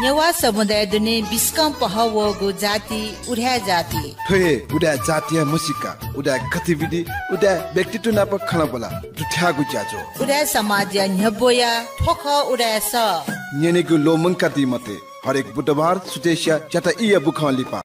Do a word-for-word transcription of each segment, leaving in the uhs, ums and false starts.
नेवाः समुदाय दुने बिस्कं पहः वःगु जाति उदाय् जाति। थ्व हे उदाय् जातिया म्हसीका, उदाय् गतिविधि, उदाय् व्यक्तित्व नाप खँल्हाबल्हा दुथ्याःगु ज्याझ्वः। उदाय् समाजया न्ह्यब्वया थ्व खः उदाय् सः। न्यनेगु ल्वःमंकादी मते। हरेक बुधबार सुथसिया च्याता ईया बुखं लिपा।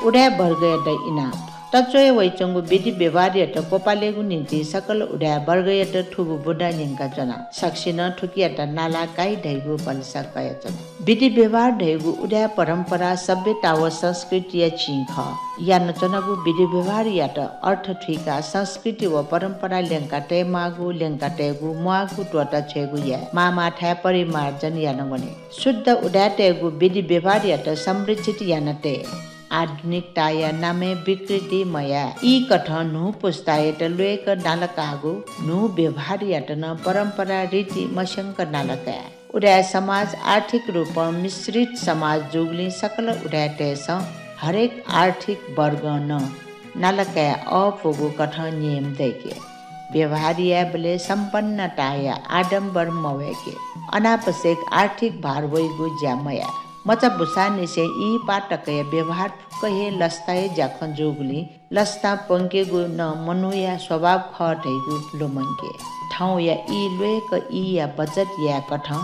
उदाय् वर्गयात इनाप। तच्वया वइच्वंगु विधि व्यवहारयात क्वपालेगु निंतिं सकल उदाय् वर्गयात थुगु बुँदा न्यंकाच्वना। सकसिनं थुकियात नाला काइ धइगु भलसा कयाच्वना। विधि व्यवहार धइगु उदाय् परम्परा सभ्यता व संस्कृतिया चिं खः। यानाच्वनागु विधि व्यवहारयात अर्थ थुइकाः संस्कृति व परम्परा ल्यंका तयेमाःगु, ल्यंका तयेगु म्वाःगु त्वःता छ्वयेगु याये। माःमाःथाय् परिमार्जन याना वने। शुद्ध उदाय्‌तय्‌गु विधि व्यवहारयात संरक्षित याना तये। आधुनिकताया नामय् विकृति मयाये। ई कथं न्हू पुस्तायात ल्वय्‌क नालाकाःगु न्हू व्यवहारयात नं परम्परा रीति मस्यंक नालाकाये। उदाय् समाज आर्थिक रूपं मिश्रित समाज जूगुलिं सकल उदाय्‌तय्‌सं हरेक आर्थिक वर्गं नं नालाकाये अःपुगु कथं नियम दय्‌के। व्यवहार यायेबलय् सम्पन्नताया आडम्बर मवय्‌के। अनावश्यक आर्थिक भार वइगु ज्या मयाये। मचा बुसांनिसें इहिपाः तकया व्यवहार फुक्क हे लसताया ज्याखँ जूगुलिं लसतां प्वंकेगु नं मनूया स्वभाव खः धइगु लुमंके। थौंया ई ल्वय्‌क ईया बचत यायेकथं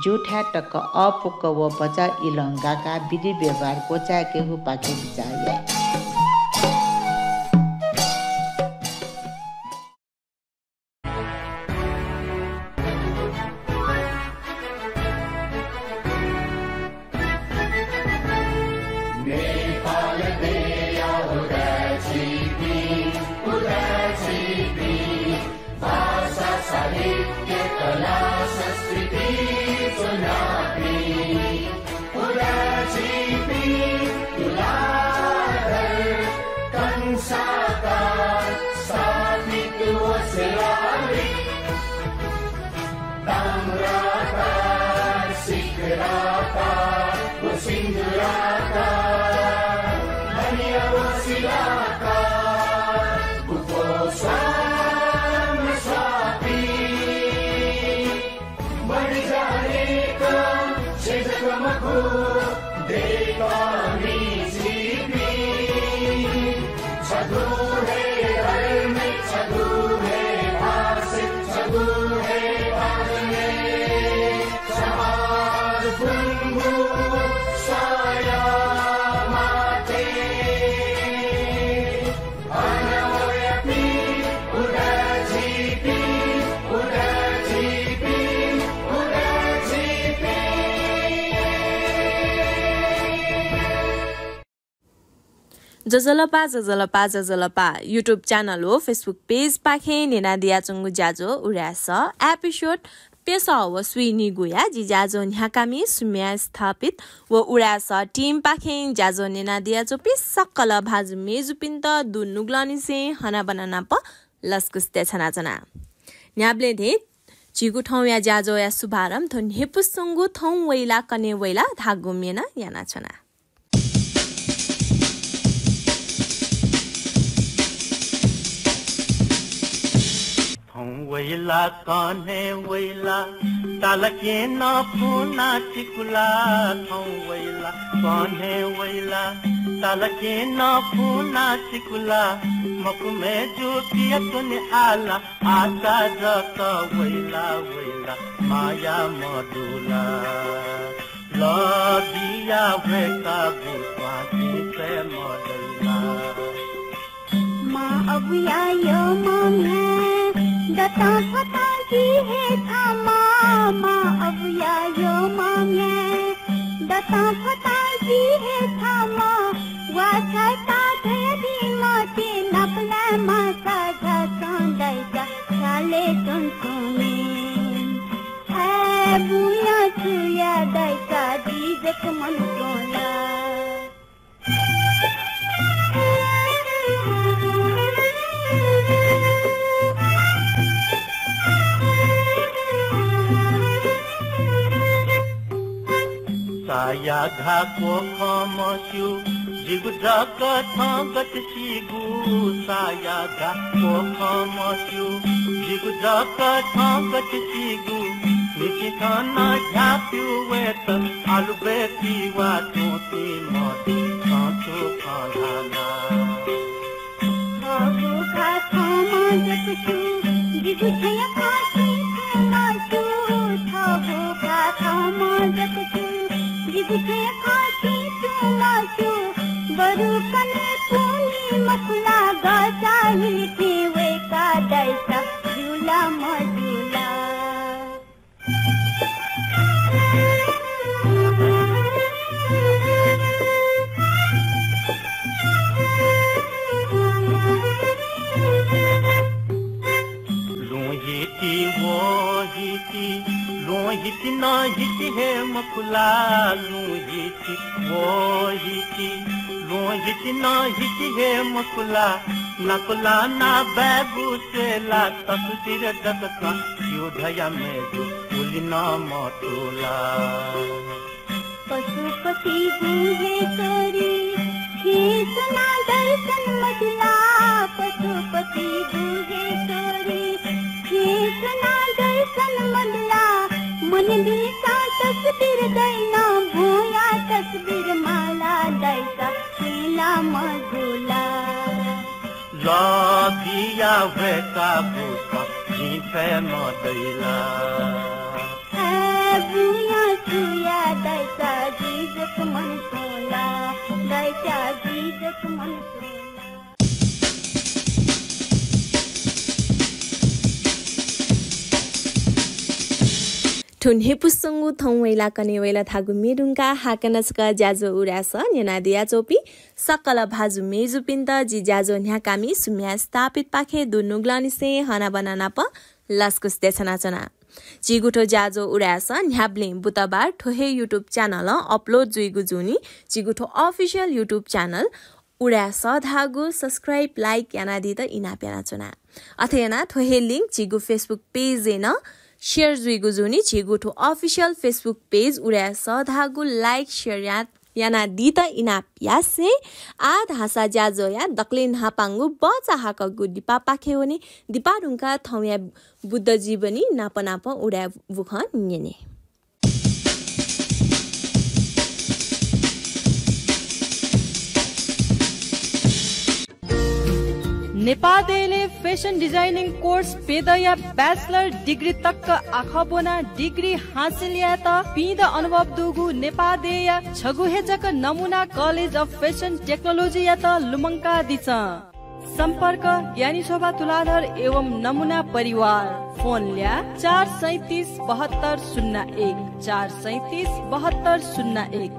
ज्यूथाय् तक अःपुक व भचा इलं गाकाः विधि व्यवहार क्वचाय्‌केगु पाखे बिचाः याये। नेपाल देया उदाय् छिपिं, उदाय् छिपिं, भाषा, साहित्य, कला, संस्कृति च्वनापिं, उदाय् छिपिं, तुलाधर, कंसाकार, स्थापित व शिलालिपि, ताम्राकार, सिकराकार व सिन्दुराकार, धनिया व शिलाकार, गुफो स्वां स्वापी। बढी जानेका छेँ जक मखु, दय्‌कामि छिपिं। छगू हे धर्म, छगू हे भाषा, छगू हे बानी। समाज बुंगु साया माटे। ज्वजलपा, ज्वजलपा, ज्वजलपा। YouTube channel व Facebook page पाखें न्यनादियाच्वंगु ज्याझ्वः उदाय् सः episode प्यसः व स्वीनिगूया जि ज्याझ्वः न्ह्याकामि सुम्या स्थापित व उदाय् सः team पाखें ज्याझ्वः न्यनादियाच्वंपिं सकल भाजु मेजुपिन्त दुनुगलंनिसें हनाबना नाप लसकुस देछानाच्वना। न्ह्याबलें धइगु झीगु थौंया ज्याझ्वःया शुभारम्भ थ्व न्ह्यइपुसे च्वंगु थौं वइला कन्हय् वइला धाःगु म्येनं यानाच्वना। थौं वइला कन्हय् वइला, तालकें नं फुना चिकुला। थौं वइला कन्हय् वइला, तालकें नं फुना चिकुला। मखु मय्‌जुपिया त्वने आला, आशा जक वइला वइला माया मदुला। लः बिया वय्‌कागु स्वां जिं स्वये मदइला। मां अबुया यःम्ह म्ह्याय् दतं फतं जि हे छम्ह। मां अबुया यःम्ह म्ह्याय् दतं फतं जि हे छम्ह। वा छाय्‌ता धयादी मते, नापलाये माःसा झसं दय्‌काः छ्याले च्वंच्वंनि। अय् बुँया छुया दय्‌काः जि जक मनू च्वं ला। साया घाः क्वखं मस्यू, जिगु जक थं गथे सीगु। साया घाः क्वखं मस्यू, जिगु जक थं गथे सीगु। निसिथं नं ख्याप्यू वयेत आलु बय् तिवा च्वंपिं मदु, छं छु खँ ल्हाना? थःगु खा थःम्हं जक स्यू, जिगु छेँया खँ छिं छुं मस्यू। थःगु खा थःम्हं जक स्यू, जिगु छेँया खँ छिं छुं मस्यू। बरु कन्हय् पुन्हि मखु ला, गःसा हिलिथें वय्का दाइसा ज्यू ला मज्यू ला। लुँ हिति, वः हिति, लुँ हिति नं हिति हे मखु ला, लुँ हिति, वः हिति, लुँ हिति नं हिति हे मखु ला, नापलाना बाय्गु स्वये ला, तस्बिर जक च्वं ज्यू धया मेगु उलि नं मथू ला। पशुपतिगु हे स्वरी, छेँ स्वनाः दर्शन मदु ला, पशुपतिगु हे स्वरी, छेँ स्वनाः दर्शन मदु ला, मनलिसं तस्बिर दइन, भ्वंया तस्बिर माला दाइसा छुं ला मज्यू ला। लः बिया वय्कागु खँ जिं छ्वये मदइ ला। ए बुया सुया दाइसा जि जक मन च्वं ला, दाइसा जि जक मन च्वं ला। थुं न्ह्यइपुसे च्वंगु थौं वय्ला कन्हय् वय्ला धाःगु म्ये धुंकाः हाकनं छकः ज्याझ्वः उदाय् सः न्यनादियाच्वंपिं सकल भाजु मय्जुपिन्त जि ज्याझ्वः न्ह्याकामि सुम्या स्थापितपाखें दुनुगलंनिसें हनाबना नाप लसकुस देछानाच्वना। झीगु थ्व ज्याझ्वः उदाय् सः न्ह्याबलें बुधबार थ्व हे YouTube channel-ं upload जुइगु जूनिं झीगु थ्व official YouTube channel उदाय् सः धाःगु subscribe, like यानादीत इनाप यानाच्वना। अथे यानाः थ्व हे link झीगु Facebook page-य् नं share जुइगु जूनिं झीगु थ्व official Facebook page उदाय् सः धाःगु like, share या यानादीत इनाप यासें आः धाःसा ज्याझ्वःया दकलय् न्हापांगु बचा हाकःगु दिपापाखे वने। दिपा धुंकाः थौंया बुद्ध जीवनी नाप नाप उदाय् बुखँ न्यने। नेपाः देय्‌लय् fashion designing course प्यदँया bachelor degree तक आखः ब्वनाः degree हासिल यायेत पीदँ अनुभव दुगु नेपाः देय्‌या छगू हे जक नमुना College of Fashion Technology-यात लुमंकादिसँ। सम्पर्क ज्ञानी शोभा तुलाधर एवं नमुना परिवार। फोन ल्याः चार सैँतिस बहत्तर शून्य एक, चार सैँतिस बहत्तर शून्य एक।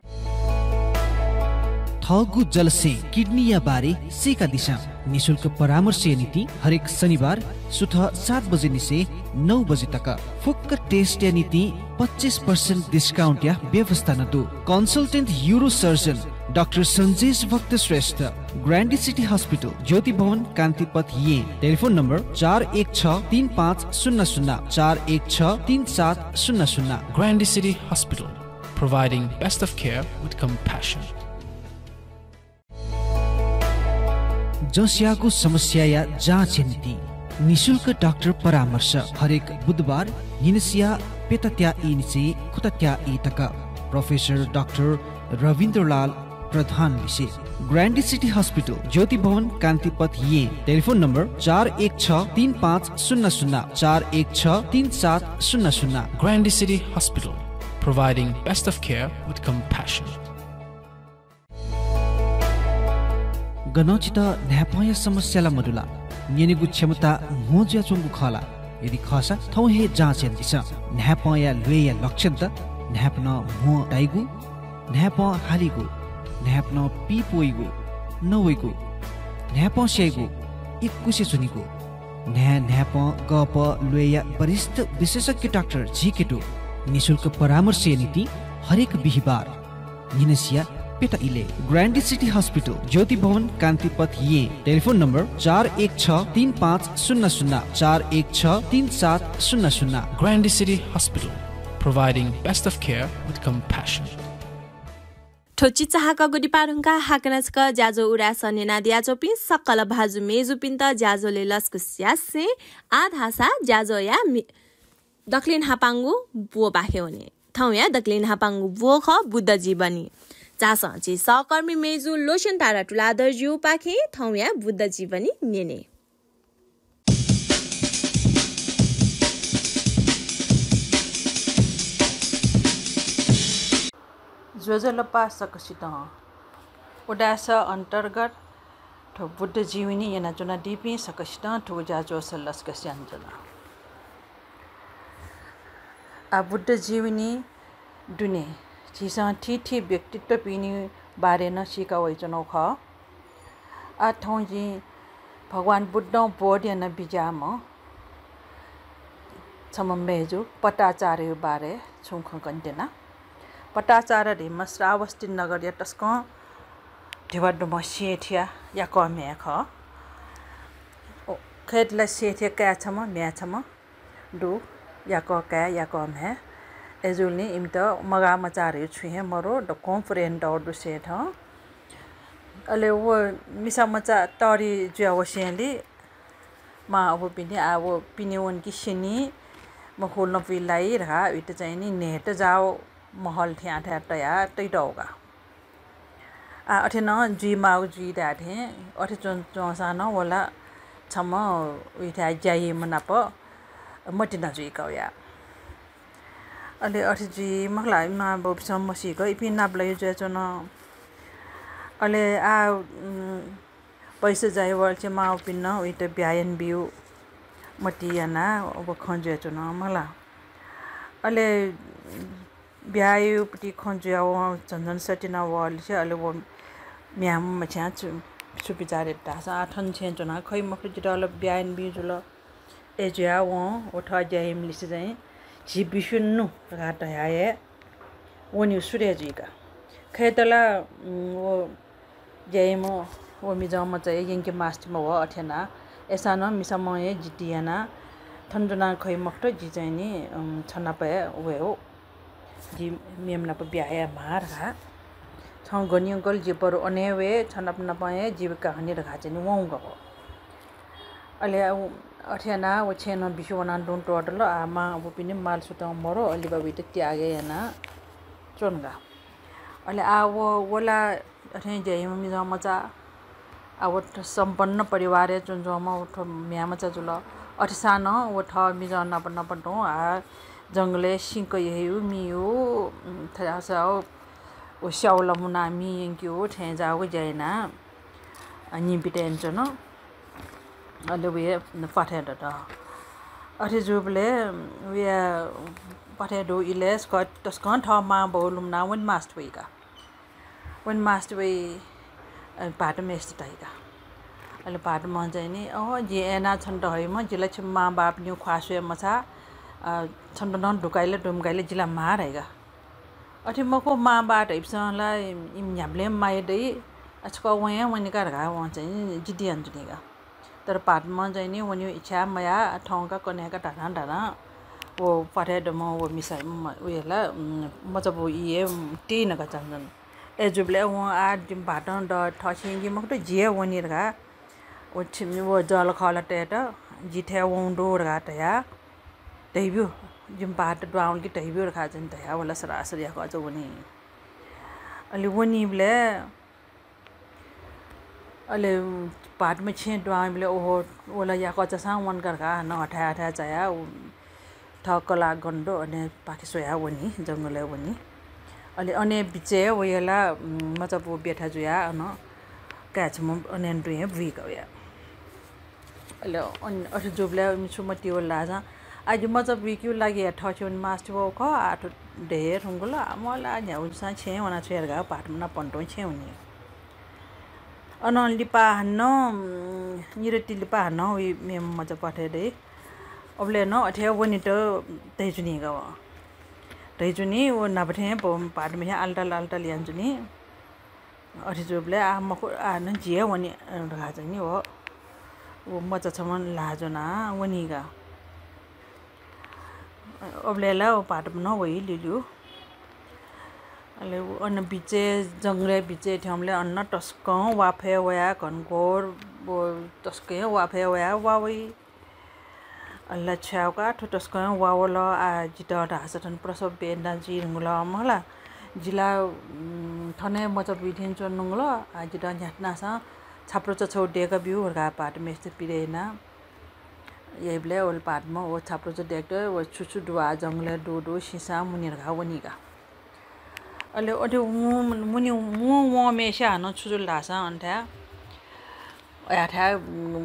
थःगु जलस्यें kidney-या बारे सीकादिसँ। निशुल्क परामर्शया निंतिं हरेक शनिबार सुथ सात बजेनिसें नौ बजे तक। फुक्क test-या निंतिं पच्चिस percent discount-या व्यवस्था नं दु। Consultant urosurgeon डाक्टर सन्जेश भक्त श्रेष्ठ, Grande City Hospital, ज्योति भवन, कान्तिपथ, येँ। टेलिफोन नम्बर चार एक छ तीन पाँच शून्य शून्य, चार एक छ तीन सात शून्य शून्य। Grande City Hospital, providing best of care with compassion. जसयागु समस्याया जाँचया निंतिं निशुल्क डाक्टर परामर्श हरेक बुधबार न्हिनसिया प्यतात्या ईनिसें खुतात्या ई तक। प्रोफेसर डाक्टर रविन्द्रलाल प्रधान लिसे। ग्रान्डी सिटी हस्पिटल, ज्योति भवन, कान्तिपथ, येँ। टेलिफोन नम्बर चार एक छ तीन पाँच शून्य शून्य, चार एक छ तीन सात शून्य शून्य। Grande City Hospital, providing best of care with compassion. गनं छितः न्हाय्पंया समस्या ला मदु ला? न्यनेगु क्षमता म्हो जुयाच्वंगु खः ला? यदि खःसा, थौं हे जाँच यानादिसँ। न्हाय्पंया ल्वय्या लक्षणत न्हाय्पनं म्हो ताइगु, न्हाय्पं हालीगु, न्हाय्पनं पीप वइगु, नवइगु, न्हाय्पं स्याइगु, इकुसे च्वनीगु। न्हाय्, न्हाय्पं, गःपः ल्वय्या वरिष्ठ विशेषज्ञ डाक्टर झीके दु। निशुल्क परामर्शया निंतिं हरेक बिहिबार न्हिनसिया प्यता इलय्। ग्रान्डी सिटी हस्पिटल, ज्योति भवन, कान्तिपथ, येँ। टेलिफोन नम्बर चार एक छ तीन पाँच शून्य शून्य, चार एक छ तीन सात शून्य शून्य। Grande City Hospital, providing best of care with compassion. थ्व चिचाहाकःगु दिपा धुंकाः हाकनं छकः ज्याझ्वः उदाय् सः न्यनादियाच्वंपिं सकल भाजु मय्जुपिन्त ज्याझ्वलय् लसकुस यासें आः धाःसा ज्याझ्वःया मि-, दकलय् न्हापांगु ब्वपाखे वने। थौंया दकलय् न्हापांगु ब्व खः बुद्ध जीवनी। झासँ झी सहकर्मी मय्जु लोचन तारा तुलाधरजुपाखें थौंया बुद्ध जीवनी न्यने। ज्वजलपा सकसितं। उदाय् स अन्तर्गत थ्व बुद्ध जीवनी न्यनाच्वनादीपिं सकसितं थुगु ज्याझ्वः लसकुस यानाच्वना। आः बुद्ध जीवनी दुने झीसं थीथी व्यक्तित्वपिनि बारे नं सीका वयाच्वनागु खः। आः थौं जिं भगवान बुद्धं बोध याना बिज्याःम्ह छम्ह मय्जु पटाचारया बारे छुं खँ कने त्यना। पटाचार धइम्ह श्रावस्ती नगरया तसकं धिबा दुम्ह सेठया याकः म्ह्याय् खः। ओ, खय्त ला सेठया काय् छम्ह, म्ह्याय् छम्ह दु, याकः काय्, याकः म्ह्याय्। अय्जूगुलिं इमित मगाः मचाः धइगु छुं हे मरु, दक्वं प्रेम तःगु दु सेठं। अले व मिसा मचा तःधि जुया वसेंलि मां अबुपिनि, आः व पिने वंकि स्यनी, मखुलं पुइ लाइ धकाः उइत चाहिँ नि न्हय्त जाःगु महल थें अथे तयाः तइतःगु का। आः अथे नं जुइमाःगु जुइ धाये थें अथे च्वं-, च्वंसां नं व ला छम्ह उइथाय् ज्या याइम्ह नाप मतिना जुइका वया। अले अथे जुइ मखु ला, इमां बौपिसं मसीक इपिं नापलाइ जुयाच्वन। अले आः, उम्, पैसा जाइ वःगुलिं मां अबुपिन्सं उइत ब्याहा यानाबिउ मति यानाः व खँ जुयाच्वन मखु ला। अले ब्याहा याइगु पति खँ जुया वं झन झन सतिना वःगुलिं अले व म्ह्याय्म्ह मछां छु, छु बिचाः यात धाःसा, आः थन छेँय् च्वना खइ मखु, जितः ला ब्याहा यानाबिउ जुल। अय् जुया वं व थः ज्या याइम्हलिसे चाहिँ झी बिस्युन्नु धकाः धयाः हे वनेगु सुरु हे जुइका। खय्त ला, उम्, व ज्या याइम्ह व मिजं मचाया यंके मास्ति मवः अथे यानाः। अय्सां नं मिसा मं हे जिद्दी यानाः थन च्वना खइ मखुत, जि चाहिँ नि, उम्, छ नाप हे वये हो। जि मेम्ह नाप ब्याहा याये म्वाः धकाः। छं गन यंकल, जि बरु अन हे वये, छ नाप नाप हे जीविका हने धकाः चाहिँ नि वंगु हो। अले उ, अथे यानाः व छेँनं बिस्युं वनाः तुं त्वःतल। आः मां अबुपिनि मालसुतं मरु, अलिबाबुइत त्याग हे यानाः च्वन का। अले आः व, व ला अथें ज्या याइम्ह मिजं मचा, आः व थ-, सम्पन्न परिवारय् च्वनाच्वंम्ह व थ्व म्ह्याय् मचा जुल। अथेसां नं व थः मिजं नाप नाप तुं आः जंगलय् सिंक यय्, मि यय्, उम्, थ्व, व स्याउ लमुनाः मि यंकेगु थें जाःगु ज्या यानाः निं बितय् यानाच्वन। अले वया प्वाथय् दत। अथे जूबलय् वया प्वाथय् दुगु इलय् स्कः तसकं थः मां बौ लुमनाः वने मास्ति वइ का। वने मास्ति वइ, अ, भाःतम्हय्सित धाइ का। अले भाःतम्हं चाहिँ नि, "अँ, जिं अय्नाः छन्त हइम्ह, जि ला छिमि मां बाःपिनिगु ख्वाः स्वये मछाः, अ, छन्त नं दुकाइ ला दुमकाइ ला जि ला म्वाः" धाइ का। अथे मखु, मां बाः धइपिसं ला इमि न्ह्याबलें माया दइ, अ, छकः वं हे वने का धकाः वं चाहिँ जिद्दी यानाच्वनी का। तर भाःतम्हं चाहिँ नि वनेगु इच्छा मयाः थौंका कन्हय्का धाधां धाधां व प्वाथय् दुम्ह व मिसा म-, उया ला, उम्, मचाबु ई हे, उम्, त्य याना का झन झन। अय्जूबलय् वं आः जिमि भाःतं द थःछेँय् यंकी मखुत, जि हे वनी धकाः व छिमि व जःलाखःलातय्त जि थें वं दु धकाः धयाः धयाब्यु, जिमि भाःत दुहां वल कि धयाब्यु धकाः चाहिँ धयाः व ला सरासर याकःचा वनी। अले वनीबलय् अले भाःतम्ह छेँय् दुहां वइबलय् ओहो, व ला याकःचासां वन का धकाः हानं हथाय् हथाय् चायाः उ थः कलाः गन दु अनय् पाखे स्वयाः वनी, जंगलय् वनी। अले अनय् बिचय् वया ला, उम्, मचाबु ब्यथा जुयाः अन काय् छम्ह अनय् तुं हे बुइका वया। अले अन-, अथे जूबलय् इमि छु मतिइ वल धाःसा, आः जि मचा बुइकेगु लागि हे थःछेँ वने मास्ति वःगु खः, आः थ्व धयाः हे धुंकल, आः म्ह ला न्ह्यागु जूसां छेँय् वनाः छु याये धकाः भाःतम्ह नाप तुं छेँय् वनी। अनं लिपा हानं, उम्, निदँति लिपा हानं वइ मेम्ह मचा प्वाथय् दइ। अबलय् नं अथे हे वनेत धयाच्वनी का वं। धयाच्वनी, व न्हापा थें प-, भाःतम्ह थें आलताल आलताल यानाच्वनी। अथे जूबलय् आः मखु, आः नं जि हे वने, अ, धकाः चाहिँ नि व, व मचा छम्ह ल्हाः ज्वनाः वनी का। अबलय् ला व भाःतम्ह नं वइ ल्यूल्यू। अले व अन बिचय्, जंगलय् बिचय् थ्यंबलय् अन तसकं वा फय् वयाः घनघोर व तसकं वा फय् वयाः वा वइ। अले छ्याः का, थ्व तसकं वा वल। आ, जितः धाःसा थन प्रसव वेदना जुइ धुंकल मला। जि ला, उम्, थन हे मचा बुइ थें च्वने धुंकल। आ, जितः न्ह्याथनासां छाप्रोचा छौ दय्‌का ब्यु धकाः पाहांत मेस्त पिदय् याना। यइबलय् व पाहांतम्ह व छाप्रोचा दय्‌केत व छु छु दु आ, जंगलय् दु दु, सिसां मुने धकाः वनी का। अले अथे वं, मुने वं, वंम्हेसिया हानं छु जुल धाःसा अन थाय्, अयाथाय्,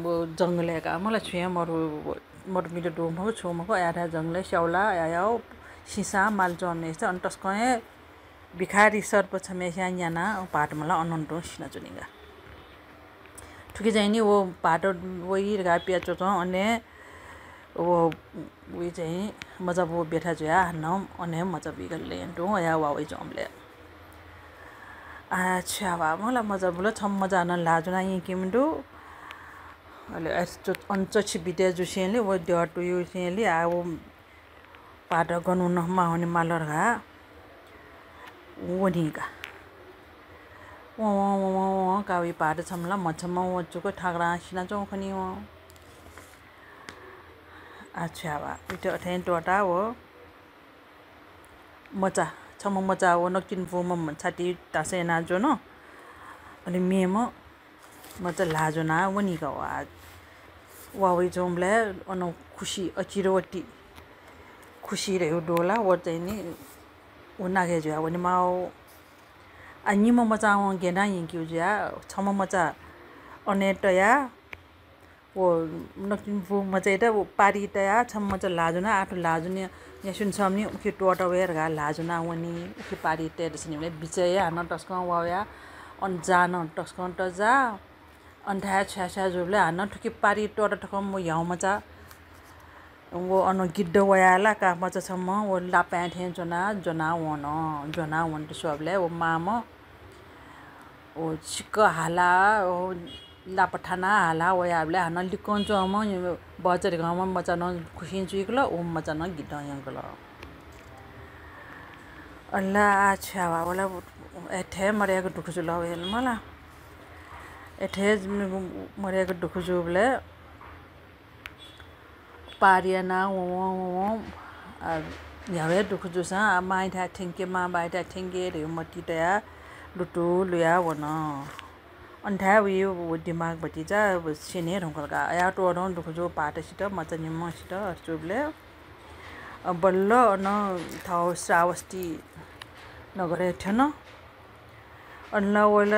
व जंगलय् का मला छुं हे मरु, मरुमित दु मखु, छु मखु, अयाथाय् जंगलय् स्याउला, अयाव सिसां माल च्वंम्हेसित अन तसकं हे भिखारी सर्प छम्हेसिया न्यानाः पाहांतम्ह ला अनं तुं सिनाच्वनी का। थुकी चाहिँ नि व पाहांत वइ धकाः पिया च्वच्वं अन हे व, वइ चाहिँ मचा बु बेथा जुयाः हानं अन हे मचा बुइक लँय् तुं वयाः वा वइच्वंबलय्, आ, छ्याः वा मला, मचा बुल, छम्ह मचा हानं ल्हाः ज्वनाः यंकीम्ह दु। अले अन चछि बितय् जुसेंलि व द्यः तुयुसेंलि आ व पाहांत गन नं माः वने माल धकाः वनी का। वं, वं, वं, वं, वं का वइ पाहांत छम्ह ला म्हछम्ह वचुक थाकलां सिनाच्वं खनी वं। आ, छ्याः वा, उइत अथें त्वःताः व मचा, छम्ह मचा व नकतिनि बूम्ह छाति तासय् यानाः ज्वन। अले मेम्ह मचा ल्हाः ज्वनाः वनी का वा। वा वइच्वंबलय् अन खुसि, अचिरवती खुसि धयागु दु ला, व चाहिँ नि व नाघे जुयाः वने माः। आ, निम्ह मचां वं गय् यानाः यंकीगु जुयाः छम्ह मचा अन हे तयाः व नकतिनि बूम्ह मचायात व पारि तयाः छम्ह मचा ल्हाः ज्वनाः, आः थ्व ल्हाः ज्वने न्यासि वने छम्ह नि उखे त्वःता वये धकाः ल्हाः ज्वनाः वनी। उखे पारि तये दसनिबलय् बिचय् हानं तसकं वा वयाः अन जाः नं तसकं तजाः। अन थाय् छ्याः छ्याः जूबलय् हानं थुखे पारि त्वःता थकंम्ह व ह्याउँमचा, व अन गिद्ध वयाः ला का मचा छम्ह व लापाय् थें च्वनाः ज्वनाः वन। ज्वनाः वनेत स्वःबलय् व मांम्ह व छिक्क हालाः, व लापा थानाः हालाः वयाबलय् हानं लिक्कं च्वंम्ह बहचा धिकःम्ह मचा नं खुसिं चुइकल, व मचा नं गिद्धं यंकल। अले आ छ्याः वा, व ला अथे मदय्‌क दुःख जुल वय्‌कःयात मला। अथे मदय्‌क दुःख जूबलय् पार यानाः वं, वं, वं, वं, आ, न्ह्यावय् दुःख जूसां, आ, मांयाथाय् थ्यंके, मां बाबायाथाय् थ्यंके धयागु मतिइ तयाः लुतुलुयाः वन। अन थाय् वइ व दिमाग भतिचा व स्यने धुंकल का। अयाः त्वःतं दुःख जूगु पाहांत सित, मचा निम्हं सित, अथे जूबलय्, अ, बल्ल अन थः श्रावस्ती नगरय् थ्यन। अन ला वल,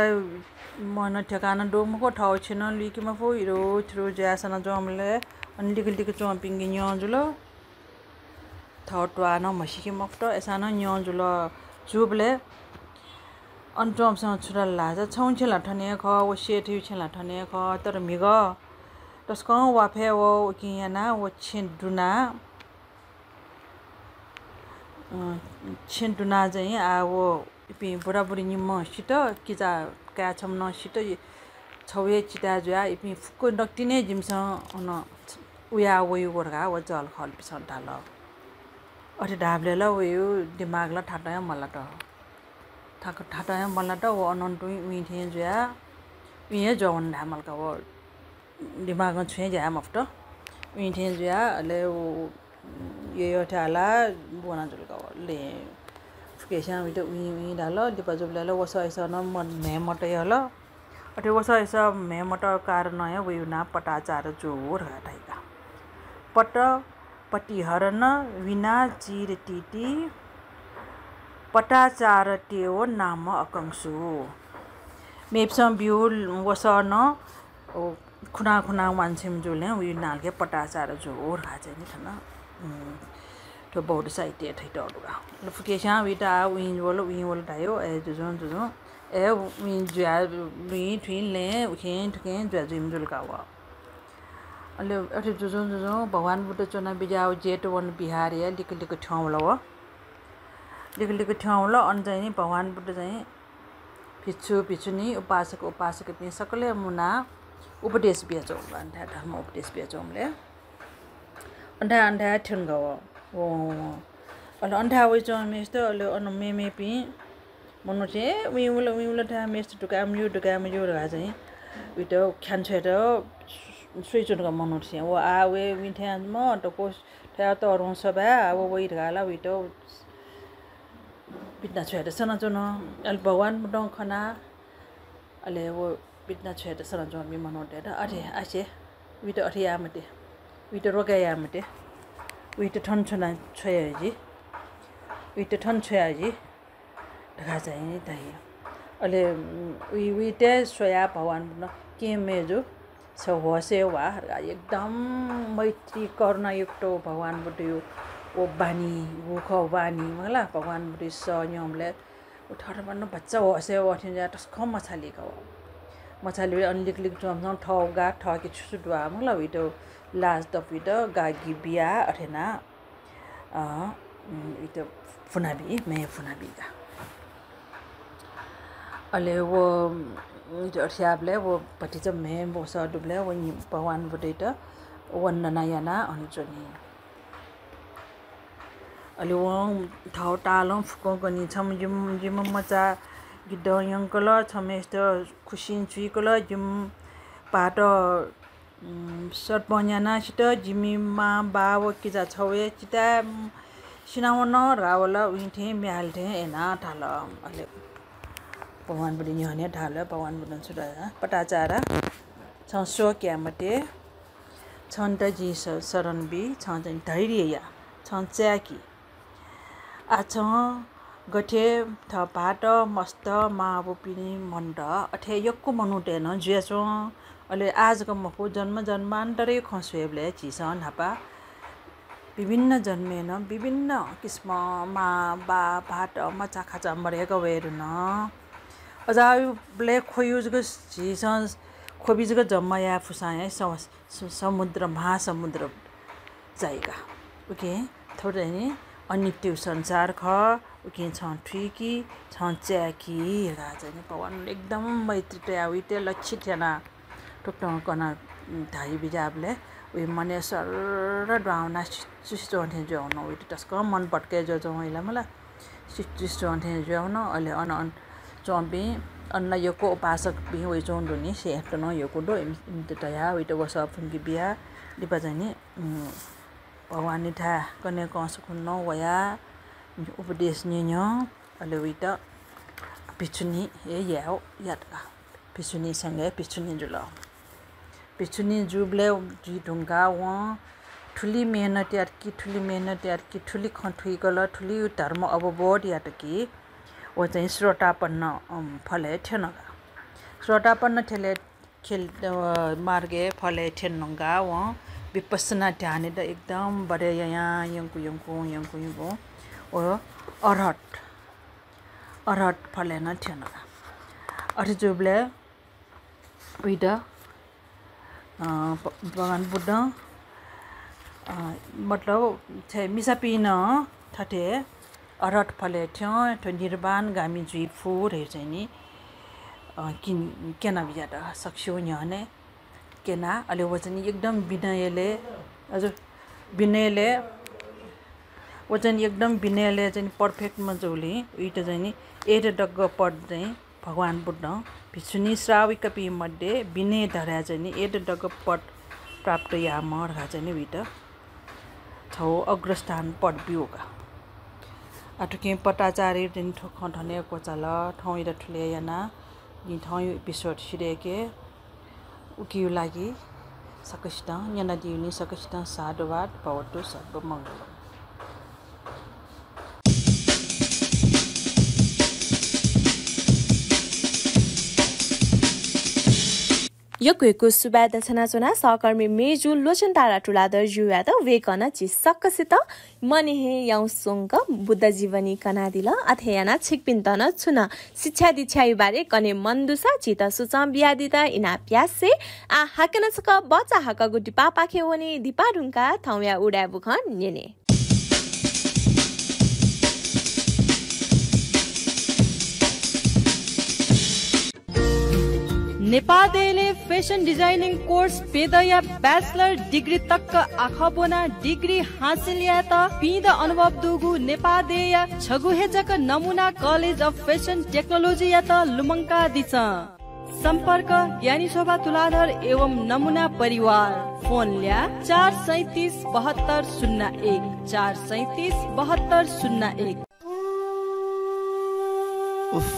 मन ठेकाना दु मखु, थः छेँ नं लुइके मफु, हिरो थिरो जुयाः सनाच्वंबलय् अन लिकलिक च्वंपिंके न्यं जुल। थः त्वाः नं म्हसीके मफुत, अय्‌सां नं न्यं जुल। जूबलय् अन च्वंपिन्सं छु धाल धाःसा, छौं छेँ ला थन हे खः, व सेठया छेँ ला थन हे खः, तर म्हिगः तसकं वाफय् वः, उकिं यानाः व छेँ दुनाः अँ, छेँ दुनाः चाहिँ आ व इपिं बुराबुरी निम्हं सित, किजा काय् छम्ह नं सित, इ-, छौ हे चिताय् जुयाः इपिं फुक्क नकतिनि हे जिमिसं अन उयाः वइगु धकाः व जःलाखःलापिन्सं धाल। अथे धाःबलय् ला वय्‌कःया दिमाग ला थातं हे मलात। थाक-, थातं हे मलात, व अनं तुं उइं थें जुयाः उइं हे ज्वः वन धायेमाल का व। दिमागं छुं हे ज्या याये मफुत। उइं थें जुयाः अले व यःयःथाय् हालाः ब्वना जुल का व। ले फुकेस्यां वइत उइं उइं धाल। लिपा जूबलय् ला वसः इसः नं म-, म्हय् मतय् हल। अथे वसः इसः म्हय् मतःगु कारणं हे वय्‌कःया नां पटाचार जू धकाः धाइ का। पट पतिहरण विना चिर तीति पटाचार तेव नाम अकंसु। मेपिसं ब्यूगु वसः नं, ओ, खुनाः खुनाः वांछ्वयेमाः जुल, वय्‌कःया नां ला पटाचार जू धकाः चाहिँ नि थन, उम्, थ्व बौद्ध साहित्यय् थुइकातःगु दु का। अले फुकेस्यां वइत आ उइं वल, उइं वल धाइ, अय् जुजुं जुजुं, अय् उइं जुयाः लुँइ थुँइ लँय् उखें थुखें जुया जुइम्ह जुल का व। अले अथे जुजुं जुजुं भगवान बुद्ध च्वना बिज्याःगु जेतवन विहारय् लिकलिक थ्यंवल व। लिकलिक थ्यंवल, अन चाहिँ नि भगवान बुद्ध चाहिँ भिक्षु भिक्षुणी, उपासक उपासिकापिं सकलय् मुनाः उपदेश बियाच्वंगु, अन थाय् धर्म उपदेश बियाच्वंबलय् अन थाय्, अन थाय् थ्यंगु का व। व, व, व। अले अन थाय् वइच्वंम्हेसित अले अन मेमेपिं मनूतय्, ए, उइं वल, उइं वल धाःम्हेसित दुकाये मज्यू, दुकाये मज्यू धकाः चाहिँ उइत ख्यान छ्वयेत स्वइच्वंगु मनूतय्‌सं व आः वये, उइथें मदक्व थ्वया तःधंगु सभाय् आः व वइ धकाः ला उइत पितिना छ्वयात सनाच्वन। अले भगवान बुद्धं खनाः अले व पितिना छ्वयात सनाच्वंपिं मनूतय्‌त अथे आसे, उइत अथे याये मते, उइत रोका याये मते, उइत थन छ्वना छ्वया जि, उइत थन छ्वया जि धकाः चाहिँ धाइ। अले, उम्, उइ, उइत स्वयाः भगवान बुद्धं, "केहेँ मय्जु, छ होसय् वा" धकाः एकदम मैत्री करुणायुक्त भगवान बुद्धया व बानी, गुखः बानी, मला भगवान बुद्धया सः न्यंबलय् व थःथःम्हं भचा होसय् वःथें जुयाः तसकं मछालीक वः। मछालीबलय् अन लिकलिक च्वंम्हं थःगु गा थःके छु छु दुवा, मला उइत लाज तपुइत गागि बियाः अथे यानाः अ, उम्, उइत फुनाबी, म्हय् फुनाबी का। अले व, उम्, उइत अथे याःबलय् व भतिचा म्हय् वसः दुबलय् व नि भगवान बुद्धयात वन्दना यानाः अन च्वनी। अले वं थः तालं फुक्कं कनी, छम्ह जिम-, जिम्ह मचा गिद्धं यंकल, छम्हय्‌सित खुसिं चुइकल, जिम्ह भाःत उम्, सर्पं न्यानाः सित, जिमि मां, बाः व किजा छवया चिताय्, उम्, सिनावन धकाः वल, उइथें म्ये हाले थें यानाः धाल। अले भगवान बुद्धं न्ह्यःने धाल, भगवान बुद्धं छु धाल, "पटाचारा, छं शोक याये मते, छन्त जिं स-, शरण बी, छं चाहिँ धैर्य या, छं चाय्‌कि।" आः छं गथे थः भाःत, मस्त, मांबौपिनि मन्त, अथे यक्व मनूतय् नं जुयाच्वं। अले आः जक मखु, जन्म जन्मान्तरया खँ स्वयेबलय् झीसं न्हापा विभिन्न जन्मय् नं विभिन्न किसिमं मां, बाः, भाःत, मचाखाचा मदय्‌क वये धुन। अजाःबलय् ख्वयु जक झीसं ख्वबि जक जम्मा याये फुसां हे सम-, स-, समुद्र, महासमुद्र जाइगा। उकिं थ्व चाहिँ नि अनित्य संसार खः, उकिं छं थुइकि, छं चाय्‌कि धकाः चाहिँ नि भगवान एकदम मैत्री तयाः उइत लक्षित यानाः थुकथं कनाः धाइ बिज्याःबलय् उइ मनय् सर्र दुहां वनाः सि-, सिसि च्वं थें जुयावन। उइत तसकं मन भत्के जुयाच्वं वइ ला मला। सिसि च्वं थें जुयावन। अले अन, अन च्वंपिं, अन ला यक्व उपासकपिं वइच्वं दु नि, सेंयात नं यक्व दु, इमि-, इमित धयाः उइत वसः फ्वंके बियाः लिपा चाहिँ नि, उम्, भगवानयाथाय् कन्हय् कंस खुन्हु नं वयाः उपदेश न्यन। अले उइत भिक्षुणी हे याये यात का। भिक्षुणी संघय् भिक्षुणी जुल। भिक्षुणी जूबलय् जुइ धुंकाः वं थुलि मेहनत यात कि, थुलि मेहनत यात कि, थुलि खँ थुइकल, थुलि धर्म अवबोध यात कि, व चाहिँ स्रोतापन्न, अम, फलय् थ्यन का। स्रोतापन्न थ्यले, खेल, अ, मार्गय् फलय् थ्यन धुंकाः वं विपश्यना ध्यानयात एकदम बढे यायां यंकु यंकु, यंकु यंकु व अर्हत, अर्हत फलय् नं थ्यन का। अथे जूबलय् उइत, अ, भ-, भगवान बुद्धं, अ, मतलब, छय् मिसापिं नं थथे अर्हत फलय् थ्यं, थ्व निर्वाणगामी जुइ फु धइगु चाहिँ नि, अ, किन-, क्यना बिज्यात, सकसिगु न्ह्यःने क्यना। अले व चाहिँ नि एकदम विनयले, हजुर, विनयले, व चाहिँ नि एकदम विनयले चाहिँ नि perfect मजूलिं उइत चाहिँ नि एत दक्व पद चाहिँ भगवान बुद्धं भिक्षुणी श्राविकापिं मध्ये विनय धराय् चाहिँ नि एत दक्व पद प्राप्त याःम्ह धकाः चाहिँ नि उइत छगू अग्रस्थान पद ब्यू का। आः थुकिं पटाचार्यं चाहिँ नि थ्व खँ थन हे क्वचाल, थौंयात थुलि हे याना, जिं थौंया episode सिधय्के। उकिया लागि सकसितं न्यनादीगुलिं सकसितं साधुवाद। भवतु सर्वमंगलम्। यक्व यक्व सुभाय् दछानाच्वना सहकर्मी मेजु लोचनतारा तुलाधरजुयात। वय्कलं झी सकसितं मनय् हे याउँसे च्वंक बुद्ध जीवनी कनादिल। अथे यानाः छिकपिन्त नं छुं नं शिक्षा दीक्षाया बारे कने मन दुसा झीत सुचं बियादीत इनाप यासें। आः हाकनं छकः भचा हाकःगु दिपापाखे वने। दिपा धुंकाः थौंया उदाय् बुखँ न्यने। नेपाः देय्‌लय् fashion designing course प्यदँया bachelor degree तक आखः ब्वनाः degree हासिल यायेत पिदँ अनुभव दुगु नेपाः देय्‌या छगू हे जक नमुना College of Fashion Technology यात लुमंकादिसँ। सम्पर्क, ज्ञानी शोभा तुलाधर एवं नमुना परिवार। फोन ल्याः, चार सैँतिस बहत्तर शून्य एक, चार सैँतिस बहत्तर शून्य एक। उफ,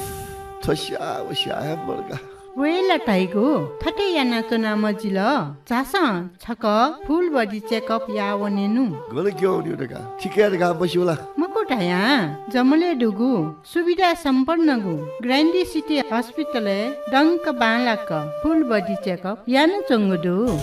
थ्व स्याः व स्याः हे मदुगु। वय् ला धाइगु, थथे यानाच्वना मजिल। झासँ छकः full body checkup याः वनेनु। गन क्यं वनेगु धकाः छिके धकाः मस्यू ला? मखु धयां, जमलय् दुगु सुविधा सम्पन्नगु ग्रान्डी सिटी हस्पिटलय् दंक बांलाक full body checkup यानाच्वंगु दु।